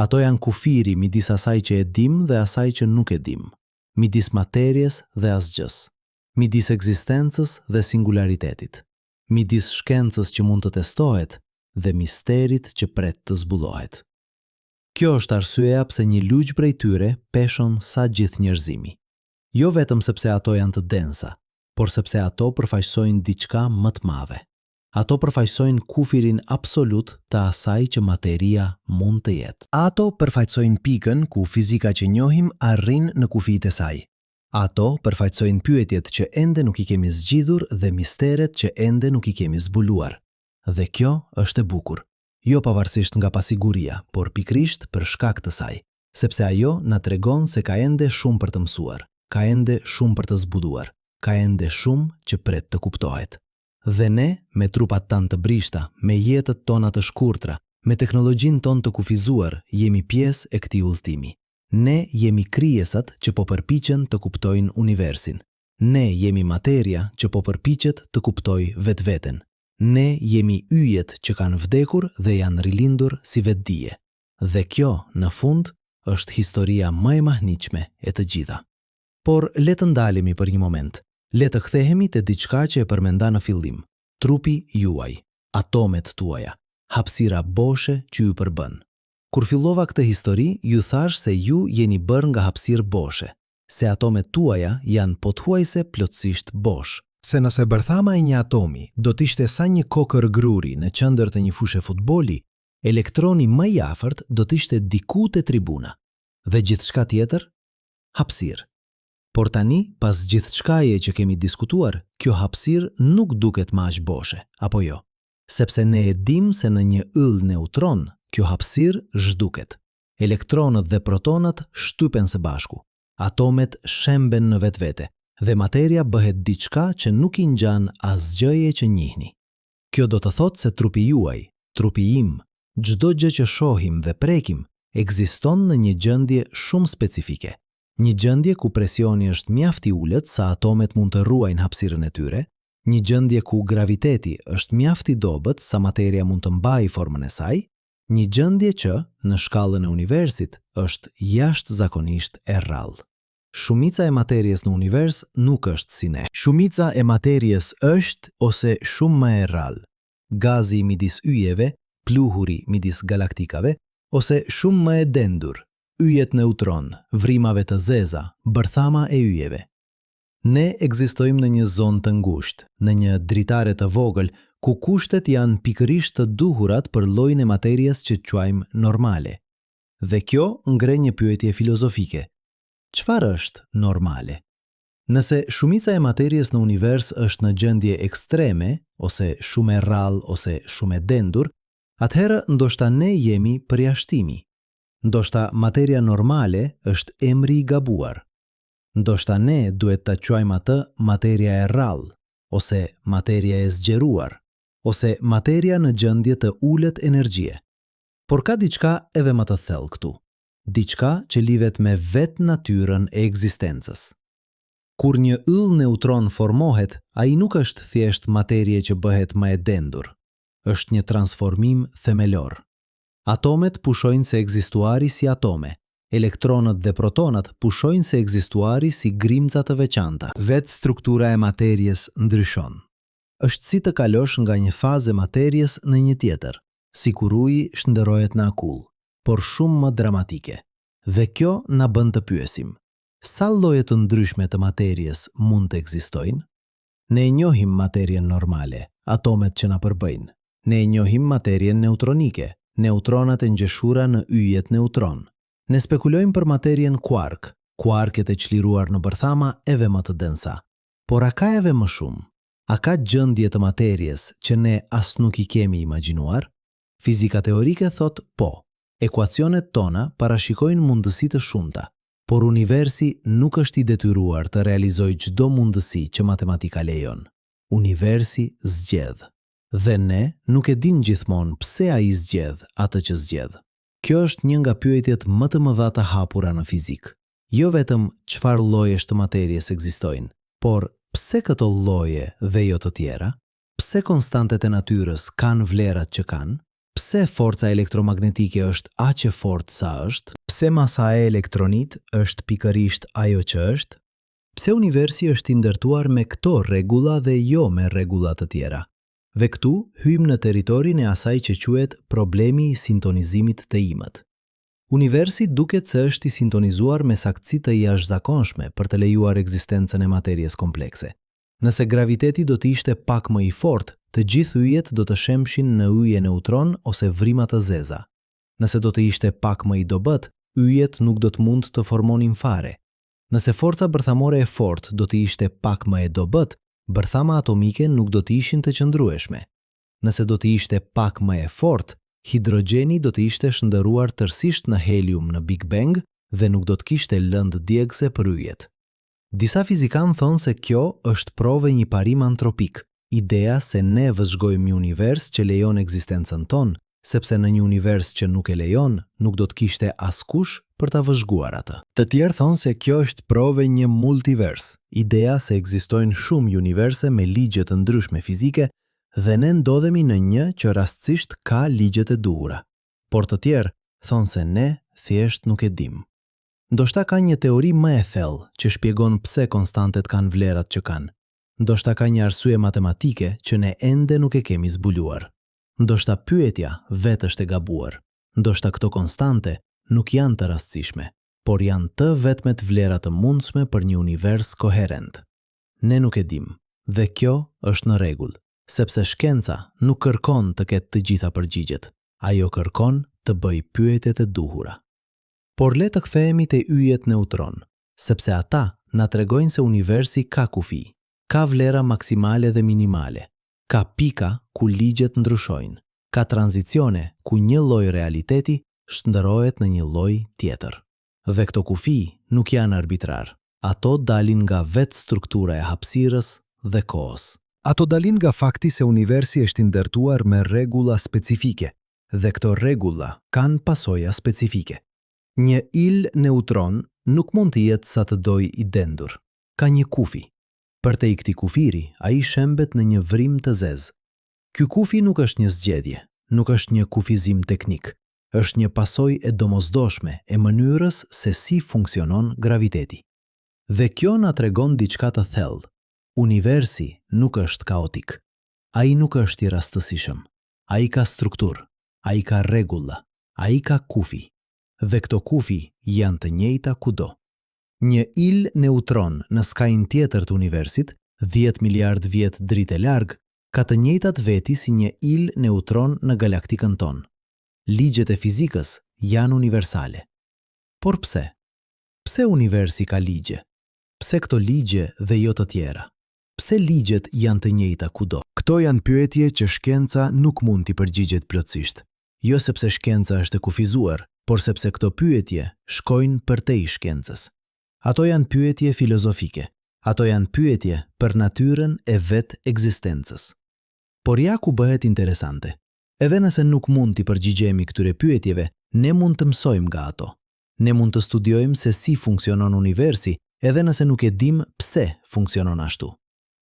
A: Ato janë kufiri midis asaj që e dimë dhe asaj që nuk e dimë, midis materies dhe asgjësë, midis ekzistencës dhe singularitetit, midis shkencës që mund të testohet dhe misterit që pret të zbulohet. Kjo është arsyeja pse një lugë prej tyre peshon sa gjithë njerëzimi. Jo vetëm sepse ato janë të densa, por sepse ato përfaqësojnë diçka më të madhe. Ato përfaqësojnë kufirin absolut të asaj që materia mund të jetë. Ato përfaqësojnë pikën ku fizika që njohim arrin në kufijtë e saj. Ato përfaqësojnë pyetjet që ende nuk i kemi zgjidhur dhe misteret që ende nuk i kemi zbuluar. Dhe kjo është e bukur. Jo pavarësisht nga pasiguria, por pikërisht për shkak të saj. Sepse ajo na tregon se ka ende shumë për të mësuar, ka ende shumë për të zbuluar, ka ende shumë që pret të kuptohet. Dhe ne, me trupat tanë të brishta, me jetët tona të shkurtra, me teknologjinë tonë të kufizuar, jemi pjesë e këtij udhëtimi. Ne jemi krijesat që po përpiqen të kuptojnë universin. Ne jemi materia që po përpiqet të kuptojë vetveten. Ne jemi yjet që kanë vdekur dhe janë rilindur si vetëdije. Dhe kjo, në fund, është historia më e mahnitshme e të gjitha. Por le të ndalemi për një moment. Le të kthehemi te diçka që e përmenda në fillim, trupi juaj, atomet tuaja, hapësira boshe që ju përbën. Kur fillova këtë histori, ju thashë se ju jeni bërë nga hapësirë boshe, se atomet tuaja janë pothuajse plotësisht bosh.
C: Se nëse bërthama e një atomi do të ishte sa një kokërr gruri në qendër të një fushe futbolli, elektroni më i afërt do të ishte diku te tribuna.
A: Dhe gjithçka tjetër? Hapësirë. Por tani, pas gjithçkaje që kemi diskutuar, kjo hapësirë nuk duket më aq boshe, apo jo? Sepse ne e dimë se në një yll neutron, kjo hapësirë zhduket. Elektronët dhe protonat shtypen së bashku, atomet shemben në vetvete dhe materia bëhet diçka që nuk i ngjan asgjëje që njihni. Kjo do të thotë se trupi juaj, trupi im, çdo gjë që shohim dhe prekim, ekziston në një gjendje shumë specifike. Një gjendje ku presioni është mjaft i ulët sa atomet mund të ruajnë hapësirën e tyre, një gjendje ku graviteti është mjaft i dobët sa materia mund të mbajë formën e saj, një gjendje që, në shkallën e universit, është jashtëzakonisht e rrallë. Shumica e materies në univers nuk është si ne.
B: Shumica e materies është ose shumë më e rrallë, gazi midis yjeve, pluhuri midis galaktikave, ose shumë më e dendur, yjet neutron, vrimave të zeza, bërthama e yjeve. Ne ekzistojmë në një zonë të ngushtë, në një dritare të vogël, ku kushtet janë pikërisht të duhurat për llojin e materies që quajmë normale. Dhe kjo ngre një pyetje filozofike. Çfarë është normale? Nëse shumica e materies në univers është në gjendje ekstreme, ose shumë e rrallë ose shumë e dendur, atëherë ndoshta ne jemi përjashtimi. Ndoshta materia normale është emri i gabuar. Ndoshta ne duhet ta quajmë atë materia e rrallë, ose materia e zgjeruar, ose materia në gjendje të ulët energjie. Por ka diçka edhe më të thellë këtu, diçka që lidhet me vetë natyrën e ekzistencës. Kur një yll neutron formohet, ai nuk është thjesht materie që bëhet më e dendur. Është një transformim themelor. Atomet pushojnë së ekzistuari si atome, elektronët dhe protonat pushojnë së ekzistuari si grimca të veçanta.
A: Vetë struktura e materies ndryshon. Është si të kalosh nga një fazë e materies në një tjetër.
C: Si kur uji shndërrohet në akull, por shumë më dramatike. Dhe kjo na bën të pyesim, sa lloje të ndryshme të materies mund të ekzistojnë? Ne e njohim materien normale, atomet që na përbëjnë. Ne e njohim materien neutronike, neutronat e ngjeshura në yjet neutron. Ne spekulojmë për materien kuark, kuarket e çliruar në bërthama edhe më të densa. Por a ka edhe më shumë? A ka gjendje të materies që ne as nuk i kemi imagjinuar? Fizika teorike thotë po. Ekuacionet tona parashikojnë mundësi të shumta, por universi nuk është i detyruar të realizojë çdo mundësi që matematika lejon. Universi zgjedh. Dhe ne nuk e dimë gjithmonë pse ai zgjedh atë që zgjedh. Kjo është një nga pyetjet më të mëdha të hapura në fizikë. Jo vetëm çfarë llojesh të materies ekzistojnë, por pse këto lloje dhe jo të tjera? Pse konstantet e natyrës kanë vlerat që kanë? Pse forca elektromagnetike është aq e fortë sa është?
B: Pse masa e elektronit është pikërisht ajo që është?
C: Pse universi është i ndërtuar me këto rregulla dhe jo me rregulla të tjera? Dhe këtu hyjmë në territorin e asaj që quhet problemi i sintonizimit të imët. Universi duket se është i sintonizuar me saktësi të jashtëzakonshme për të lejuar ekzistencën e materies komplekse. Nëse graviteti do të ishte pak më i fortë, të gjithë yjet do të shembshin në yje neutron ose vrima të zeza. Nëse do të ishte pak më i dobët, yjet nuk do të mund të formonin fare. Nëse forca bërthamore e fortë do të ishte pak më e dobët, bërthama atomike nuk do të ishin të qëndrueshme. Nëse do të ishte pak më e fortë, hidrogjeni do të ishte shndërruar tërësisht në helium në Big Bang dhe nuk do të kishte lëndë djegëse për yjet. Disa fizikanë thonë se kjo është provë e një parim antropik, idea se ne vëzhgojmë një univers që lejon ekzistencën tonë, sepse në një univers që nuk e lejon, nuk do të kishte askush për ta vëzhguar atë. Të tjerë thonë se kjo është provë e një multivers, idea se ekzistojnë shumë universe me ligje të ndryshme fizike dhe ne ndodhemi në një që rastësisht ka ligjet e duhura. Por të tjerë thonë se ne thjesht nuk e dimë. Ndoshta ka një teori më e thellë që shpjegon pse konstantet kanë vlerat që kanë. Ndoshta ka një arsye matematike që ne ende nuk e kemi zbuluar. Ndoshta pyetja vetë është e gabuar. Ndoshta këto konstante nuk janë të rastësishme, por janë të vetmet vlera të mundshme për një univers koherent. Ne nuk e dimë, dhe kjo është në rregull, sepse shkenca nuk kërkon të ketë të gjitha përgjigjet, ajo kërkon të bëjë pyetjet e duhura. Por le të kthehemi te yjet neutron, sepse ata na tregojnë se universi ka kufij, ka vlera maksimale dhe minimale, ka pika ku ligjet ndryshojnë, ka tranzicione ku një lloj realiteti shndërrohet në një lloj tjetër. Dhe këto kufij nuk janë arbitrarë, ato dalin nga vetë struktura e hapësirës dhe kohës.
D: Ato dalin nga fakti se universi është i ndërtuar me rregulla specifike, dhe këto rregulla kanë pasoja specifike.
C: Një yll neutron nuk mund të jetë sa të dojë i dendur. Ka një kufi. Përtej këtij kufiri, ai shembet në një vrimë të zezë. Ky kufi nuk është një zgjedhje, nuk është një kufizim teknik, është një pasojë e domosdoshme e mënyrës se si funksionon graviteti. Dhe kjo na tregon diçka të thellë, universi nuk është kaotik. Ai nuk është i rastësishëm. Ai ka strukturë, ai ka rregulla, ai ka kufi. Dhe këto kufi janë të njëjta kudo. Një yll neutron në skajin tjetër të universit, 10 miliardë vjet dritë larg, ka të njëjtat veti si një yll neutron në galaktikën tonë. Ligjet e fizikës janë universale. Por pse? Pse universi ka ligje? Pse këto ligje dhe jo të tjera? Pse ligjet janë të njëjta kudo?
D: Këto janë pyetje që shkenca nuk mund t'i përgjigjet plotësisht.
C: Jo sepse shkenca është e kufizuar, por sepse këto pyetje shkojnë përtej shkencës. Ato janë pyetje filozofike. Ato janë pyetje për natyrën e vetë ekzistencës. Por ja ku bëhet interesante. Edhe nëse nuk mund t'i përgjigjemi këtyre pyetjeve, ne mund të mësojmë nga ato. Ne mund të studiojmë se si funksionon universi, edhe nëse nuk e dimë pse funksionon ashtu.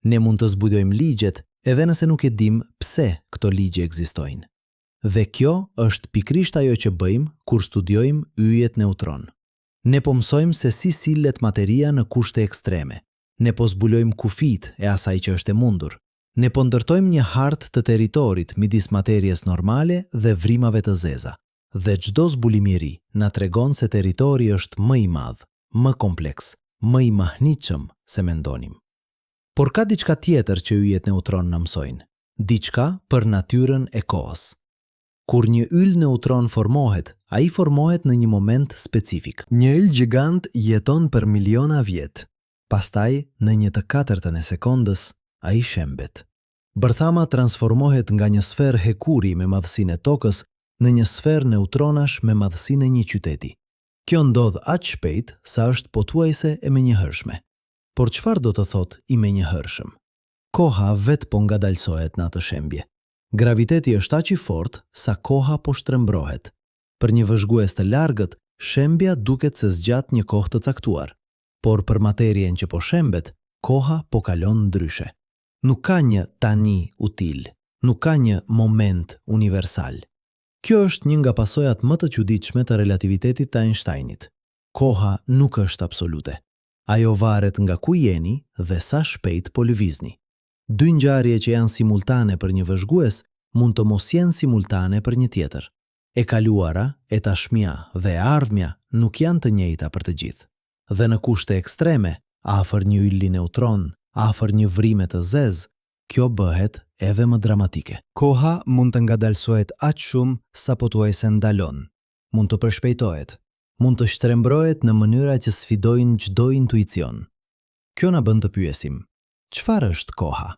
C: Ne mund të zbulojmë ligjet, edhe nëse nuk e dimë pse këto ligje ekzistojnë. Dhe kjo është pikërisht ajo që bëjmë kur studiojmë yjet neutron. Ne po mësojmë se si sillet materia në kushte ekstreme. Ne po zbulojmë kufijtë e asaj që është e mundur.
B: Ne po ndërtojmë një hartë të territorit midis materies normale dhe vrimave të zeza. Dhe çdo zbulim i ri na tregon se territori është më i madh, më kompleks, më i mahnitshëm se mendonim. Por ka diçka tjetër që yjet neutron na mësojnë, diçka për natyrën e kohës. Kur një yll neutron formohet, ai formohet në një moment specifik.
C: Një yll gjigant jeton për miliona vjet.
B: Pastaj, në një të katërtën e sekondës, ai shembet. Bërthama transformohet nga një sferë hekuri me madhësinë e Tokës në një sferë neutronash me madhësinë e një qyteti. Kjo ndodh aq shpejt sa është pothuajse e menjëhershme. Por çfarë do të thotë i menjëhershëm? Koha vetë po ngadalësohet në atë shembje. Graviteti është aq i fortë sa koha po shtrembërohet. Për një vëzhgues të largët, shembja duket se zgjat një kohë të caktuar. Por për materien që po shembet, koha po kalon ndryshe. Nuk ka një tani util, nuk ka një moment universal. Kjo është një nga pasojat më të çuditshme të relativitetit të Einsteinit. Koha nuk është absolute. Ajo varet nga ku jeni dhe sa shpejt po lëvizni. Dy ngjarje që janë simultane për një vëzhgues mund të mos jenë simultane për një tjetër. E kaluara, e tashmja dhe e ardhmja nuk janë të njëjta për të gjithë. Dhe në kushte ekstreme, afër një ylli neutron, afër një vrime të zezë, kjo bëhet edhe më dramatike.
C: Koha mund të ngadalësohet aq shumë sa pothuajse ndalon. Mund të përshpejtohet. Mund të shtrembërohet në mënyra që sfidojnë çdo intuicion. Kjo na bën të pyesim, Çfarë është koha?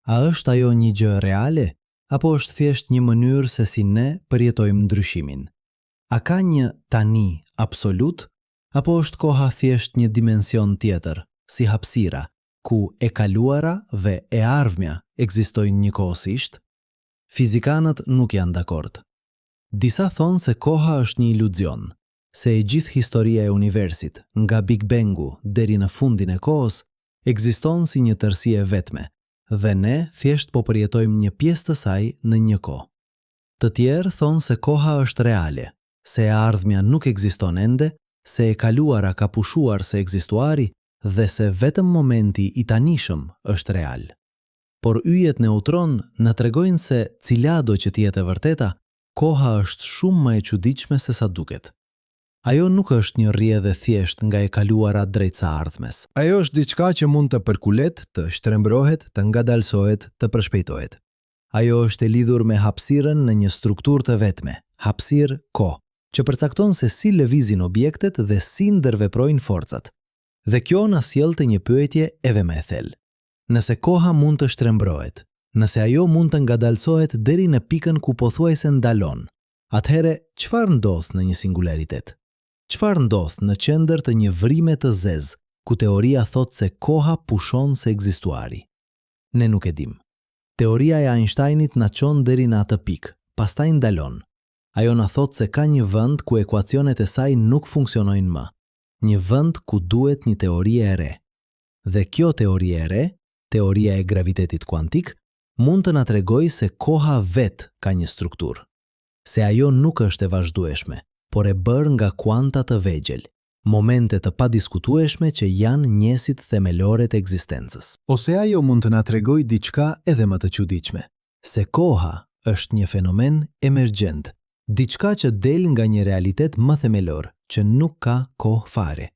C: A është ajo një gjë reale apo është thjesht një mënyrë se si ne përjetojmë ndryshimin? A ka një tani absolut apo është koha thjesht një dimension tjetër, si hapësira, ku e kaluara dhe e ardhmja ekzistojnë njëkohësisht? Fizikanët nuk janë dakord. Disa thonë se koha është një iluzion, se e gjithë historia e universit, nga Big Bang-u deri në fundin e kohës, ekziston si një tërësi e vetme dhe ne thjesht po përjetojmë një pjesë të saj në një kohë. Të tjerë thonë se koha është reale, se e ardhmja nuk ekziston ende, se e kaluara ka pushuar së ekzistuari dhe se vetëm momenti i tanishëm është real. Por yjet neutron na tregojnë se, cilado që të jetë e vërteta, koha është shumë më e çuditshme se sa duket. Ajo nuk është një rrjedhë e thjeshtë nga e kaluara drejt së ardhmes.
D: Ajo është diçka që mund të përkulet, të shtrembërohet, të ngadalësohet, të përshpejtohet.
B: Ajo është e lidhur me hapësirën në një strukturë të vetme, hapësirë-kohë, që përcakton se si lëvizin objektet dhe si ndërveprojnë forcat. Dhe kjo na sjell te një pyetje edhe më e thellë. Nëse koha mund të shtrembërohet, nëse ajo mund të ngadalësohet deri në pikën ku pothuajse ndalon, Atëherë, çfarë ndodh në një singularitet? Çfarë ndodh në qendër të një vrime të zezë, ku teoria thotë se koha pushon së ekzistuari? Ne nuk e dimë. Teoria e Einsteinit na çon deri në atë pikë, pastaj ndalon. Ajo na thotë se ka një vend ku ekuacionet e saj nuk funksionojnë më. Një vend ku duhet një teori e re. Dhe kjo teori e re, teoria e gravitetit kuantik, mund të na tregojë se koha vetë ka një strukturë. Se ajo nuk është e vazhdueshme, por e bërë nga kuanta të vegjël, momente të padiskutueshme që janë njësitë themelore të ekzistencës.
D: Ose ajo mund të na tregojë diçka edhe më të çuditshme,
B: se koha është një fenomen emergjent, diçka që del nga një realitet më themelor, që nuk ka kohë fare.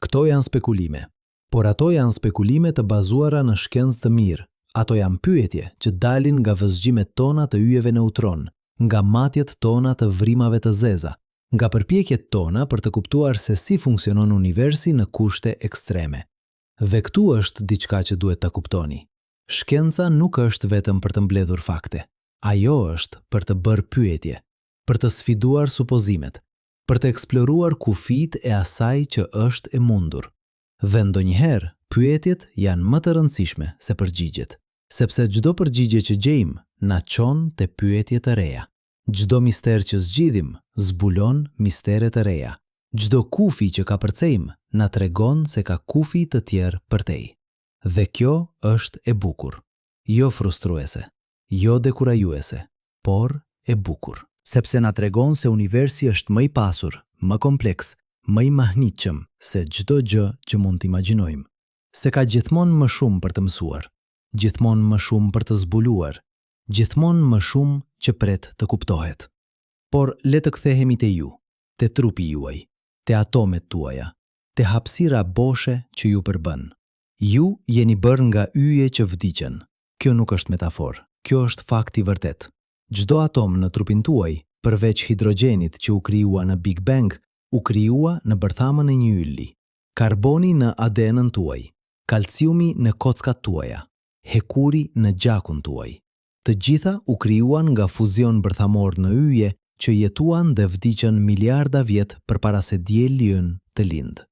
B: Këto janë spekulime. Por ato janë spekulime të bazuara në shkencë të mirë, ato janë pyetje që dalin nga vëzhgimet tona të yjeve neutron, nga matjet tona të vrimave të zeza, nga përpjekjet tona për të kuptuar se si funksionon universi në kushte ekstreme. Dhe këtu është diçka që duhet ta kuptoni. Shkenca nuk është vetëm për të mbledhur fakte. Ajo është për të bërë pyetje, për të sfiduar supozimet, për të eksploruar kufijtë e asaj që është e mundur. Dhe ndonjëherë, pyetjet janë më të rëndësishme se përgjigjet, sepse çdo përgjigje që gjejmë na çon te pyetje të reja. Çdo mister që zgjidhim zbulon mistere të reja. Çdo kufi që kapërcejmë na tregon se ka kufij të tjerë përtej. Dhe kjo është e bukur. Jo frustruese, jo dekurajuese, por e bukur.
C: Sepse na tregon se universi është më i pasur, më kompleks, më i mahnitshëm se çdo gjë që mund të imagjinojmë. Se ka gjithmonë më shumë për të mësuar.
A: Gjithmonë më shumë për të zbuluar, gjithmonë më shumë që pret të kuptohet. Por le të kthehemi te ju, te trupi juaj, te atomet tuaja, te hapësira boshe që ju përbën. Ju jeni bërë nga yje që vdiqën. Kjo nuk është metaforë, kjo është fakt i vërtetë. Çdo atom në trupin tuaj, përveç hidrogjenit që u krijua në Big Bang, u krijua në bërthamën e një ylli. Karboni në ADN-në tuaj, kalciumi në kockat tuaja, hekuri në gjakun tuaj. Të gjitha u krijuan nga fuzion bërthamor në yje që jetuan dhe vdiqën miliarda vjet përpara se dielli ynë të lindë.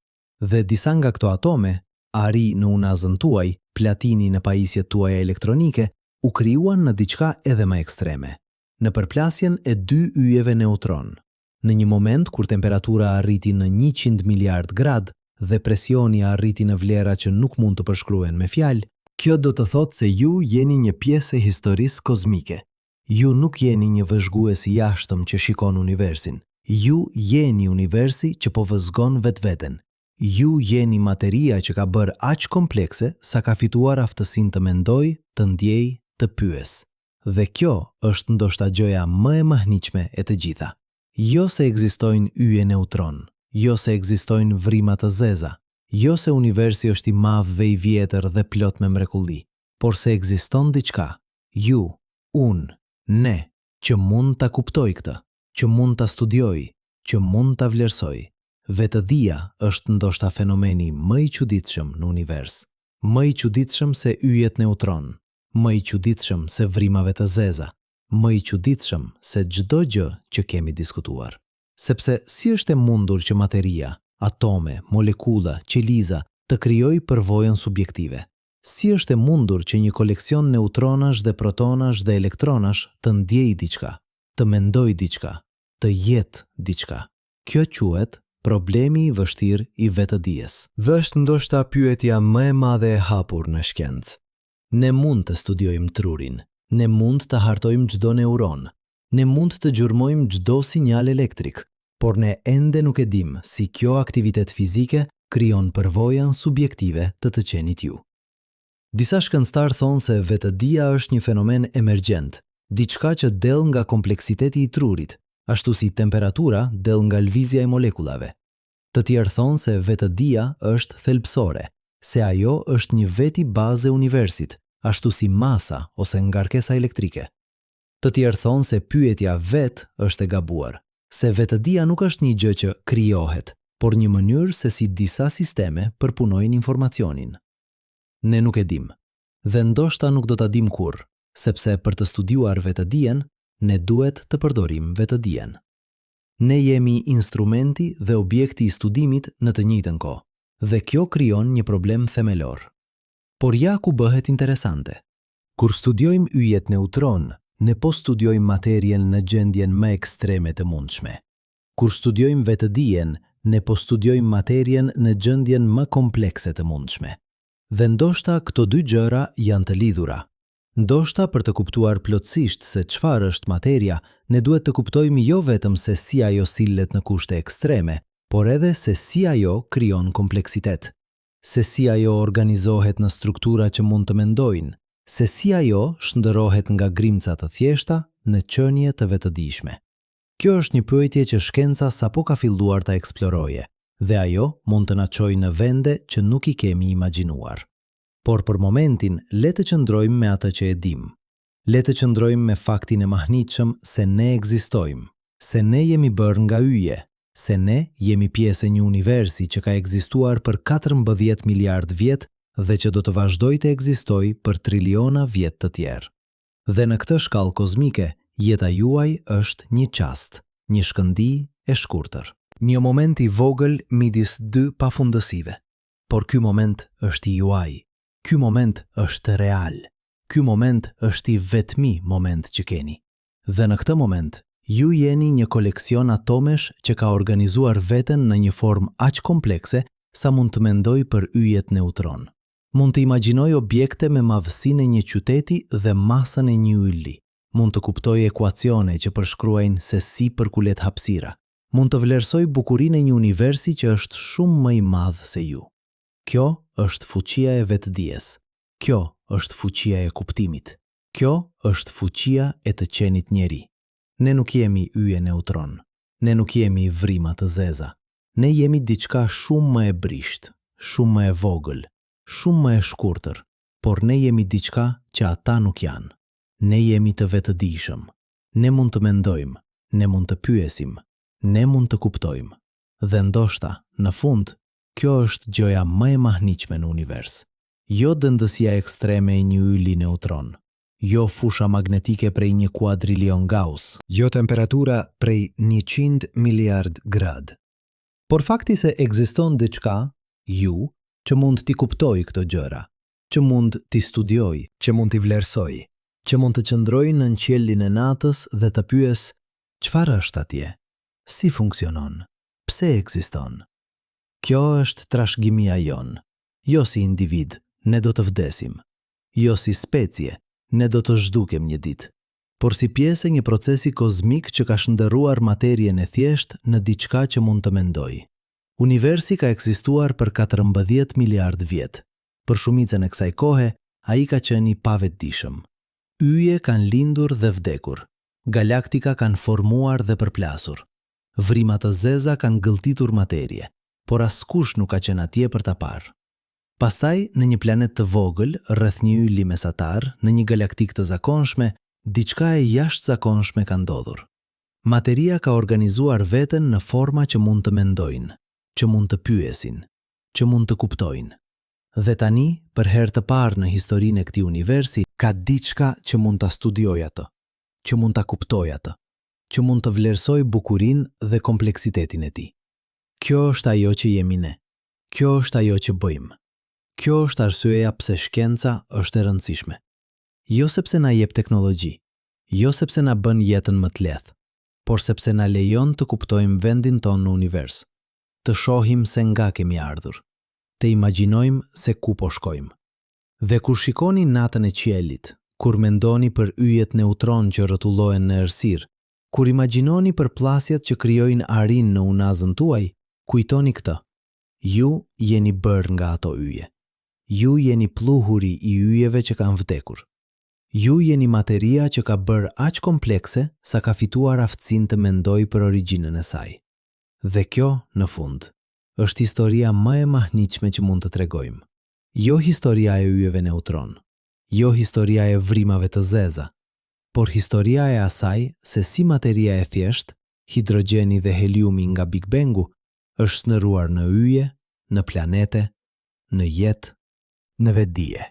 A: Dhe disa nga këto atome, ari në unazën tuaj, platini në pajisjet tuaja elektronike, u krijuan në diçka edhe më ekstreme, në përplasjen e dy yjeve neutron, Në një moment kur temperatura arriti në 100 miliardë gradë dhe presioni arriti në vlera që nuk mund të përshkruhen me fjalë,
C: Kjo do të thotë se ju jeni një pjesë e historisë kozmike.
A: Ju nuk jeni një vëzhgues i jashtëm që shikon universin. Ju jeni universi që po vëzhgon vetveten. Ju jeni materia që ka bërë aq komplekse sa ka fituar aftësinë të mendojë, të ndjejë, të pyesë. Dhe kjo është ndoshta gjëja më e mahnitshme e të gjitha. Jo se ekzistojnë yje neutron, jo se ekzistojnë vrima të zeza, jo se universi është i madh dhe i vjetër dhe plot me mrekulli, por se ekziston diçka, ju, unë, ne, që mund ta kuptojë këtë, që mund ta studiojë, që mund ta vlerësojë. Vetëdija është ndoshta fenomeni më i çuditshëm në univers. Më i çuditshëm se yjet neutron, më i çuditshëm se vrimave të zeza, më i çuditshëm se çdo gjë që kemi diskutuar. Sepse si është e mundur që materia, atome, molekula, qeliza, të krijojë përvojën subjektive? Si është e mundur që një koleksion neutronash dhe protonash dhe elektronash të ndjejë diçka, të mendojë diçka, të jetë diçka? Kjo quhet problemi i vështirë i vetëdijes.
C: Dhe është ndoshta pyetja më e madhe e hapur në shkencë.
A: Ne mund të studiojmë trurin, ne mund të hartojmë çdo neuron, ne mund të gjurmojmë çdo sinjal elektrik, por ne ende nuk e dimë si kjo aktivitet fizike krijon përvojën subjektive të të qenit ju. Disa shkencëtarë thonë se vetëdija është një fenomen emergjent, diçka që del nga kompleksiteti i trurit, ashtu si temperatura del nga lëvizja e molekulave. Të tjerë thonë se vetëdija është thelbësore, se ajo është një veti bazë e universit, ashtu si masa ose ngarkesa elektrike. Të tjerë thonë se pyetja vetë është e gabuar, se vetëdija nuk është një gjë që krijohet, por një mënyrë se si disa sisteme përpunojnë informacionin. Ne nuk e dimë. Dhe ndoshta nuk do ta dimë kurrë, sepse për të studiuar vetëdijen, ne duhet të përdorim vetëdijen. Ne jemi instrumenti dhe objekti i studimit në të njëjtën kohë, dhe kjo krijon një problem themelor. Por ja ku bëhet interesante.
D: Kur studiojmë yjet neutron, ne po studiojmë materien në gjendjen më ekstreme të mundshme. Kur studiojmë vetëdijen, ne po studiojmë materien në gjendjen më komplekse të mundshme. Dhe ndoshta këto dy gjëra janë të lidhura. Ndoshta për të kuptuar plotësisht se çfarë është materia, ne duhet të kuptojmë jo vetëm se si ajo sillet në kushte ekstreme, por edhe se si ajo krijon kompleksitet. Se si ajo organizohet në struktura që mund të mendojnë, se si ajo shndërrohet nga grimca të thjeshta në qenie të vetëdijshme. Kjo është një pyetje që shkenca sapo ka filluar ta eksplorojë, dhe ajo mund të na çojë në vende që nuk i kemi imagjinuar. Por për momentin, le të qëndrojmë me atë që e dimë. Le të qëndrojmë me faktin e mahnitshëm se ne ekzistojmë, se ne jemi bërë nga yje, se ne jemi pjesë e një universi që ka ekzistuar për 14 miliardë vjet dhe që do të vazhdojë të ekzistojë për triliona vjet të tjerë. Dhe në këtë shkallë kozmike, jeta juaj është një çast, një shkëndijë e shkurtër. Një moment i vogël midis dy pafundësive. Por ky moment është i juaji. Ky moment është real. Ky moment është i vetmi moment që keni. Dhe në këtë moment, ju jeni një koleksion atomesh që ka organizuar veten në një formë aq komplekse sa mund të mendojë për yjet neutron. Mund të imagjinojë objekte me madhësinë e një qyteti dhe masën e një ylli. Mund të kuptojë ekuacione që përshkruajnë se si përkulet hapësira. Mund të vlerësojë bukurinë e një universi që është shumë më i madh se ju. Kjo është fuqia e vetëdijes. Kjo
B: është fuqia e kuptimit. Kjo është fuqia e të qenit njeri. Ne nuk jemi yje neutron. Ne nuk jemi vrima të zeza. Ne jemi diçka shumë më e brishtë, shumë më e vogël, shumë më e shkurtër, por ne jemi diçka që ata nuk janë. Ne jemi të vetëdijshëm. Ne mund të mendojmë, ne mund të pyesim, ne mund të kuptojmë. Dhe ndoshta, në fund, kjo është gjëja më e mahnitshme në univers. Jo dendësia ekstreme e një ylli neutron, jo fusha magnetike prej një kuadrilion Gauss,
C: Jo temperatura prej 100 miliard gradë.
B: Por fakti se ekziston diçka, ju, që mund t'i kuptojë këto gjëra, që mund t'i studiojë,
C: Që mund t'i vlerësojë.
B: që mund të qëndrojë nën qiellin e natës dhe të pyesë çfarë është atje, si funksionon, pse ekziston. Kjo është trashëgimia jonë. Jo si individ, ne do të vdesim. Jo si specie, ne do të zhdukem një ditë. Por si pjesë e një procesi kozmik që ka shndërruar materien e thjeshtë në diçka që mund të mendojë. Universi ka ekzistuar për 14 miliard vjet. Për shumicën e kësaj kohe, ai ka qenë i pavetëdijshëm. Yje kanë lindur dhe vdekur. Galaktika kanë formuar dhe përplasur. Vrima të zeza kanë gëlltitur materie, por askush nuk ka qenë atje për ta parë. Pastaj, në një planet të vogël, rreth një ylli mesatar, në një galaktikë të zakonshme, diçka e jashtëzakonshme ka ndodhur. Materia ka organizuar veten në forma që mund të mendojnë, që mund të pyesin, që mund të kuptojnë. Dhe tani, për herë të parë në historinë e këtij universi, ka diçka që mund ta studiojë atë, që mund ta kuptojë atë, që mund të vlerësojë bukurinë dhe kompleksitetin e tij. Kjo është ajo që jemi ne. Kjo është ajo që bëjmë. Kjo është arsyeja pse shkenca është e rëndësishme. Jo sepse na jep teknologji, jo sepse na bën jetën më të lehtë, por sepse na lejon të kuptojmë vendin tonë në univers, të shohim se nga kemi ardhur, të imagjinojmë se ku po shkojmë. Dhe kur shikoni natën e qiellit, kur mendoni për yjet neutron që rrotullohen në errësirë, kur imagjinoni përplasjet që krijojnë arin në unazën tuaj, kujtoni këtë. Ju jeni bërë nga ato yje. Ju jeni pluhuri i yjeve që kanë vdekur. Ju jeni materia që ka bërë aq komplekse sa ka fituar aftësinë të mendojë për origjinën e saj. Dhe kjo, në fund, është historia më e mahnitshme që mund të tregojmë. Jo historia e yjeve neutron, jo historia e vrimave të zeza, por historia e asaj se si materia e thjeshtë, hidrogjeni dhe heliumi nga Big Bangu, është shndërruar në yje, në planete, në jetë,
C: në vetëdije.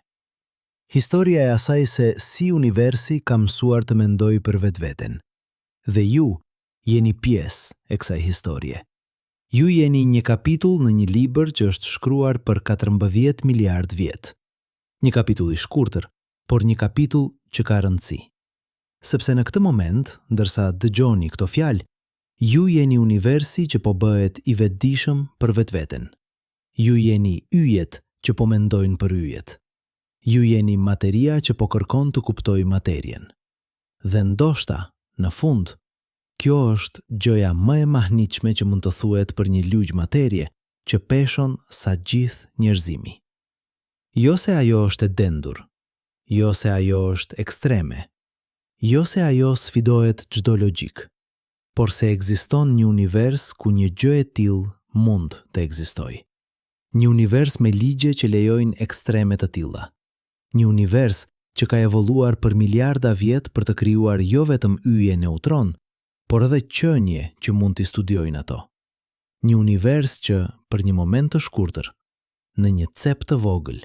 C: Historia e asaj se si universi ka mësuar të mendojë për vetveten. Dhe ju jeni pjesë e kësaj historie. Ju jeni një kapitull në një libër që është shkruar për 14 miliard vjet. Një kapitull i shkurtër, por një kapitull që ka rëndësi. Sepse në këtë moment, ndërsa dëgjoni këto fjalë, ju jeni universi që po bëhet i vetëdijshëm për vetveten. Ju jeni yjet që po mendojnë për yjet. Ju jeni materia që po kërkon të kuptojë materien. Dhe ndoshta, në fund, kjo është gjëja më e mahnitshme që mund të thuhet për një lugë materie që peshon sa gjithë njerëzimi. Jo se ajo është e dendur, jo se ajo është ekstreme, jo se ajo sfidohet çdo logjikë, por se ekziston një univers ku një gjë e tillë mund të ekzistojë. Një univers me ligje që lejojnë ekstreme të tilla. Një univers që ka evoluar për miliarda vjet për të krijuar jo vetëm yje neutron, por edhe qenie që mund t'i studiojnë ato. Një univers që, për një moment të shkurtër, në një cep të vogël,